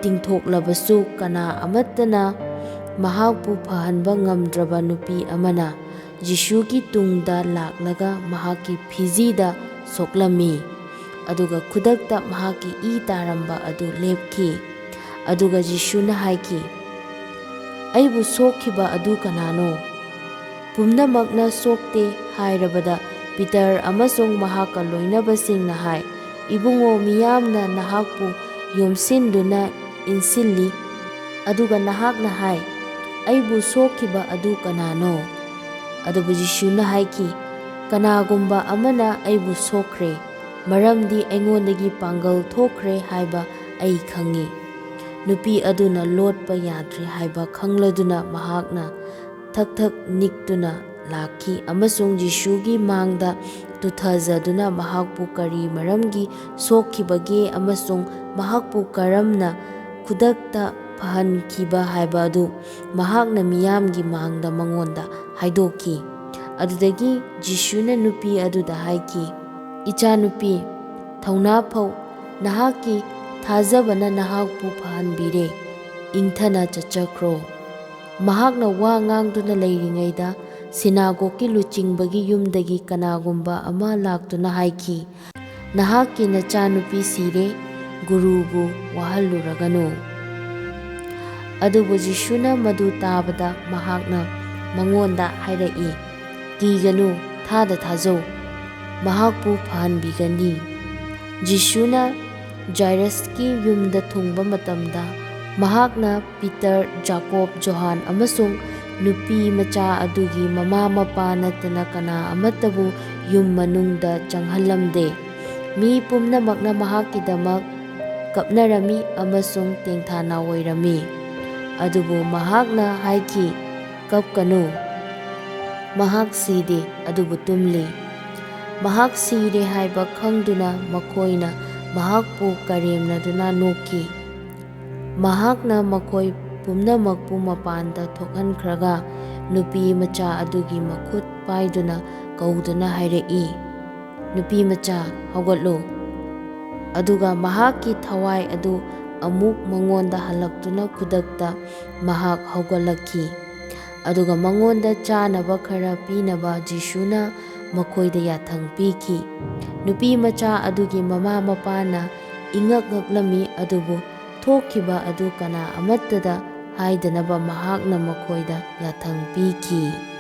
ꯇꯤꯡꯊꯣꯛꯂꯕꯁꯨ, ꯀꯅꯥ ꯑꯃꯠꯇꯅ ꯃꯍꯥꯛꯄꯨ ꯐꯍꯟꯕ ꯉꯝꯗ꯭ꯔꯕ ꯅꯨꯄꯤ ꯑꯃꯅ ꯖꯤꯁꯨꯒꯤ ꯇꯨꯡꯗ ꯂꯥꯛꯂꯒ ꯃꯍꯥꯛꯀꯤ ꯐꯤꯖꯤꯗ ꯁꯣꯛꯂꯝꯃꯤ꯫ ꯑꯗꯨꯒ ꯈꯨꯗꯛꯇ ꯃꯍꯥꯛꯀꯤ ꯏ ꯇꯥꯔꯝꯕ ꯑꯗꯨ ꯂꯦꯞꯈꯤ꯫ ꯑꯗꯨꯒ ꯖꯤꯁꯨꯅ ꯍꯥꯏꯈꯤ, "ꯑꯩꯕꯨ ꯁꯣꯛꯈꯤꯕ ꯑꯗꯨ ꯀꯅꯥꯅꯣ?" ꯄꯨꯝꯅꯃꯛꯅ ꯁꯣꯛꯇꯦ ꯍꯥꯏꯔꯕꯗ, ꯄꯤꯇꯔ ꯑꯃꯁꯨꯡ ꯃꯍꯥꯛꯀ ꯂꯣꯏꯅꯕꯁꯤꯡꯅ ꯍꯥꯏ, "ꯏꯕꯨꯡꯉꯣ, ꯃꯤꯌꯥꯝꯅ ꯅꯍꯥꯛꯄꯨ ꯌꯣꯝꯁꯤꯟꯗꯨꯅ ꯏꯟꯁꯤꯜꯂꯤ, ꯑꯗꯨꯒ ꯅꯍꯥꯛꯅ ꯍꯥꯏ, 'ꯑꯩꯕꯨ ꯁꯣꯛꯈꯤꯕ ꯑꯗꯨ ꯀꯅꯥꯅꯣ?'" ꯑꯗꯨꯕꯨ ꯖꯤꯁꯨꯅ ꯍꯥꯏꯈꯤ, "ꯀꯅꯥꯒꯨꯝꯕ ꯑꯃꯅ ꯑꯩꯕꯨ ꯁꯣꯛꯈ꯭ꯔꯦ, ꯃꯔꯝꯗꯤ ꯑꯩꯉꯣꯟꯗꯒꯤ ꯄꯥꯡꯒꯜ ꯊꯣꯛꯈ꯭ꯔꯦ ꯍꯥꯏꯕ ꯑꯩ ꯈꯪꯏ꯫" ꯅꯨꯄꯤ ꯑꯗꯨꯅ ꯂꯣꯠꯄ ꯌꯥꯗ꯭ꯔꯦ ꯍꯥꯏꯕ ꯈꯪꯂꯗꯨꯅ ꯃꯍꯥꯛꯅ ꯊꯛ ꯊꯛ ꯅꯤꯛꯇꯨꯅ ꯂꯥꯛꯈꯤ ꯑꯃꯁꯨꯡ ꯖꯤꯁꯨꯒꯤ ꯃꯥꯡꯗ ꯇꯨꯊꯖꯗꯨꯅ ꯃꯍꯥꯛꯄꯨ ꯀꯔꯤ ꯃꯔꯝꯒꯤ ꯁꯣꯛꯈꯤꯕꯒꯦ ꯑꯃꯁꯨꯡ ꯃꯍꯥꯛꯄꯨ ꯀꯔꯝꯅ ꯈꯨꯗꯛꯇ ꯐꯍꯟꯈꯤꯕ ꯍꯥꯏꯕ ꯑꯗꯨ ꯃꯍꯥꯛꯅ ꯃꯤꯌꯥꯝꯒꯤ ꯃꯥꯡꯗ ꯃꯉꯣꯟꯗ ꯍꯥꯏꯗꯣꯛꯈꯤ꯫ ꯑꯗꯨꯗꯒꯤ ꯖꯤꯁꯨꯅ ꯅꯨꯄꯤ ꯑꯗꯨꯗ ꯍꯥꯏꯈꯤ, "ꯏꯆꯥꯅꯨꯄꯤ, ꯊꯧꯅꯥ ꯐꯧ, ꯅꯍꯥꯛꯀꯤ ꯊꯥꯖꯕꯅ ꯅꯍꯥꯛꯄꯨ ꯐꯍꯟꯕꯤꯔꯦ꯫ ꯏꯪꯊꯅ ꯆꯠꯆꯈ꯭ꯔꯣ꯫" ꯃꯍꯥꯛꯅ ꯋꯥ ꯉꯥꯡꯗꯨꯅ ꯂꯩꯔꯤꯉꯩꯗ ꯁꯤꯅꯥꯒꯣꯒꯀꯤ ꯂꯨꯆꯤꯡꯕꯒꯤ ꯌꯨꯝꯗꯒꯤ ꯀꯅꯥꯒꯨꯝꯕ ꯑꯃ ꯂꯥꯛꯇꯨꯅ ꯍꯥꯏꯈꯤ, "ꯅꯍꯥꯛꯀꯤ ꯅꯆꯥꯅꯨꯄꯤ ꯁꯤꯔꯦ, ꯒꯨꯔꯨꯕꯨ ꯋꯥꯍꯜꯂꯨꯔꯒꯅꯨ꯫" ꯑꯗꯨꯕꯨ ꯖꯤꯁꯨꯅ ꯃꯗꯨ ꯇꯥꯕꯗ ꯃꯍꯥꯛꯅ ꯃꯉꯣꯟꯗ ꯍꯥꯏꯔꯛꯏ, "ꯀꯤꯒꯅꯨ, ꯊꯥꯗ ꯊꯥꯖꯧ, ꯃꯍꯥꯛꯄꯨ ꯐꯍꯟꯕꯤꯒꯅꯤ꯫" ꯖꯤꯁꯨꯅ ꯖꯥꯏꯔꯁꯀꯤ ꯌꯨꯝꯗ ꯊꯨꯡꯕ ꯃꯇꯝꯗ, ꯃꯍꯥꯛꯅ ꯄꯤꯇꯔ, ꯖꯥꯀꯣꯕ, ꯖꯣꯍꯥꯟ ꯑꯃꯁꯨꯡ ꯅꯨꯄꯤ ꯃꯆꯥ ꯑꯗꯨꯒꯤ ꯃꯃꯥ ꯃꯄꯥ ꯅꯠꯇꯅ ꯀꯅꯥ ꯑꯃꯠꯇꯕꯨ ꯌꯨꯝ ꯃꯅꯨꯡꯗ ꯆꯪꯍꯜꯂꯝꯗꯦ꯫ ꯃꯤ ꯄꯨꯝꯅꯃꯛꯅ ꯃꯍꯥꯛꯀꯤꯗꯃꯛ ꯀꯞꯅꯔꯝꯃꯤ ꯑꯃꯁꯨꯡ ꯇꯦꯡꯊꯥꯅꯥ ꯑꯣꯏꯔꯝꯃꯤ꯫ ꯑꯗꯨꯕꯨ ꯃꯍꯥꯛꯅ ꯍꯥꯏꯈꯤ, "ꯀꯞꯀꯅꯨ꯫ ꯃꯍꯥꯛ ꯁꯤꯗꯦ, ꯑꯗꯨꯕꯨ ꯇꯨꯝꯂꯤ꯫" ꯃꯍꯥꯛ ꯁꯤꯔꯦ ꯍꯥꯏꯕ ꯈꯪꯗꯨꯅ ꯃꯈꯣꯏꯅ ꯃꯍꯥꯛꯄꯨ ꯀꯔꯦꯝꯅꯗꯨꯅ ꯅꯣꯛꯈꯤ꯫ ꯃꯍꯥꯛꯅ ꯃꯈꯣꯏ ꯄꯨꯝꯅꯃꯛꯄꯨ ꯃꯄꯥꯟꯗ ꯊꯣꯛꯍꯟꯈ꯭ꯔꯒ ꯅꯨꯄꯤ ꯃꯆꯥ ꯑꯗꯨꯒꯤ ꯃꯈꯨꯠ ꯄꯥꯏꯗꯨꯅ ꯀꯧꯗꯨꯅ ꯍꯥꯏꯔꯛꯏ, "ꯅꯨꯄꯤ ꯃꯆꯥ, ꯍꯧꯒꯠꯂꯨ꯫" ꯑꯗꯨꯒ ꯃꯍꯥꯛꯀꯤ ꯊꯋꯥꯏ ꯑꯗꯨ ꯑꯃꯨꯛ ꯃꯉꯣꯟꯗ ꯍꯜꯂꯛꯇꯨꯅ ꯈꯨꯗꯛꯇ ꯃꯍꯥꯛ ꯍꯧꯒꯠꯂꯛꯈꯤ꯫ ꯑꯗꯨꯒ ꯃꯉꯣꯟꯗ ꯆꯥꯅꯕ ꯈꯔ ꯄꯤꯅꯕ ꯖꯤꯁꯨꯅ ꯃꯈꯣꯏꯗ ꯌꯥꯊꯪ ꯄꯤꯈꯤ꯫ ꯅꯨꯄꯤ ꯃꯆꯥ ꯑꯗꯨꯒꯤ ꯃꯃꯥ ꯃꯄꯥꯅ ꯏꯉꯛ ꯉꯛꯂꯝꯃꯤ, ꯑꯗꯨꯕꯨ ꯊꯣꯛꯈꯤꯕ ꯑꯗꯨ ꯀꯅꯥ ꯑꯃꯠꯇꯗ ꯍꯥꯏꯗꯅꯕ ꯃꯍꯥꯛꯅ ꯃꯈꯣꯏꯗ ꯌꯥꯊꯪ ꯄꯤꯈꯤ꯫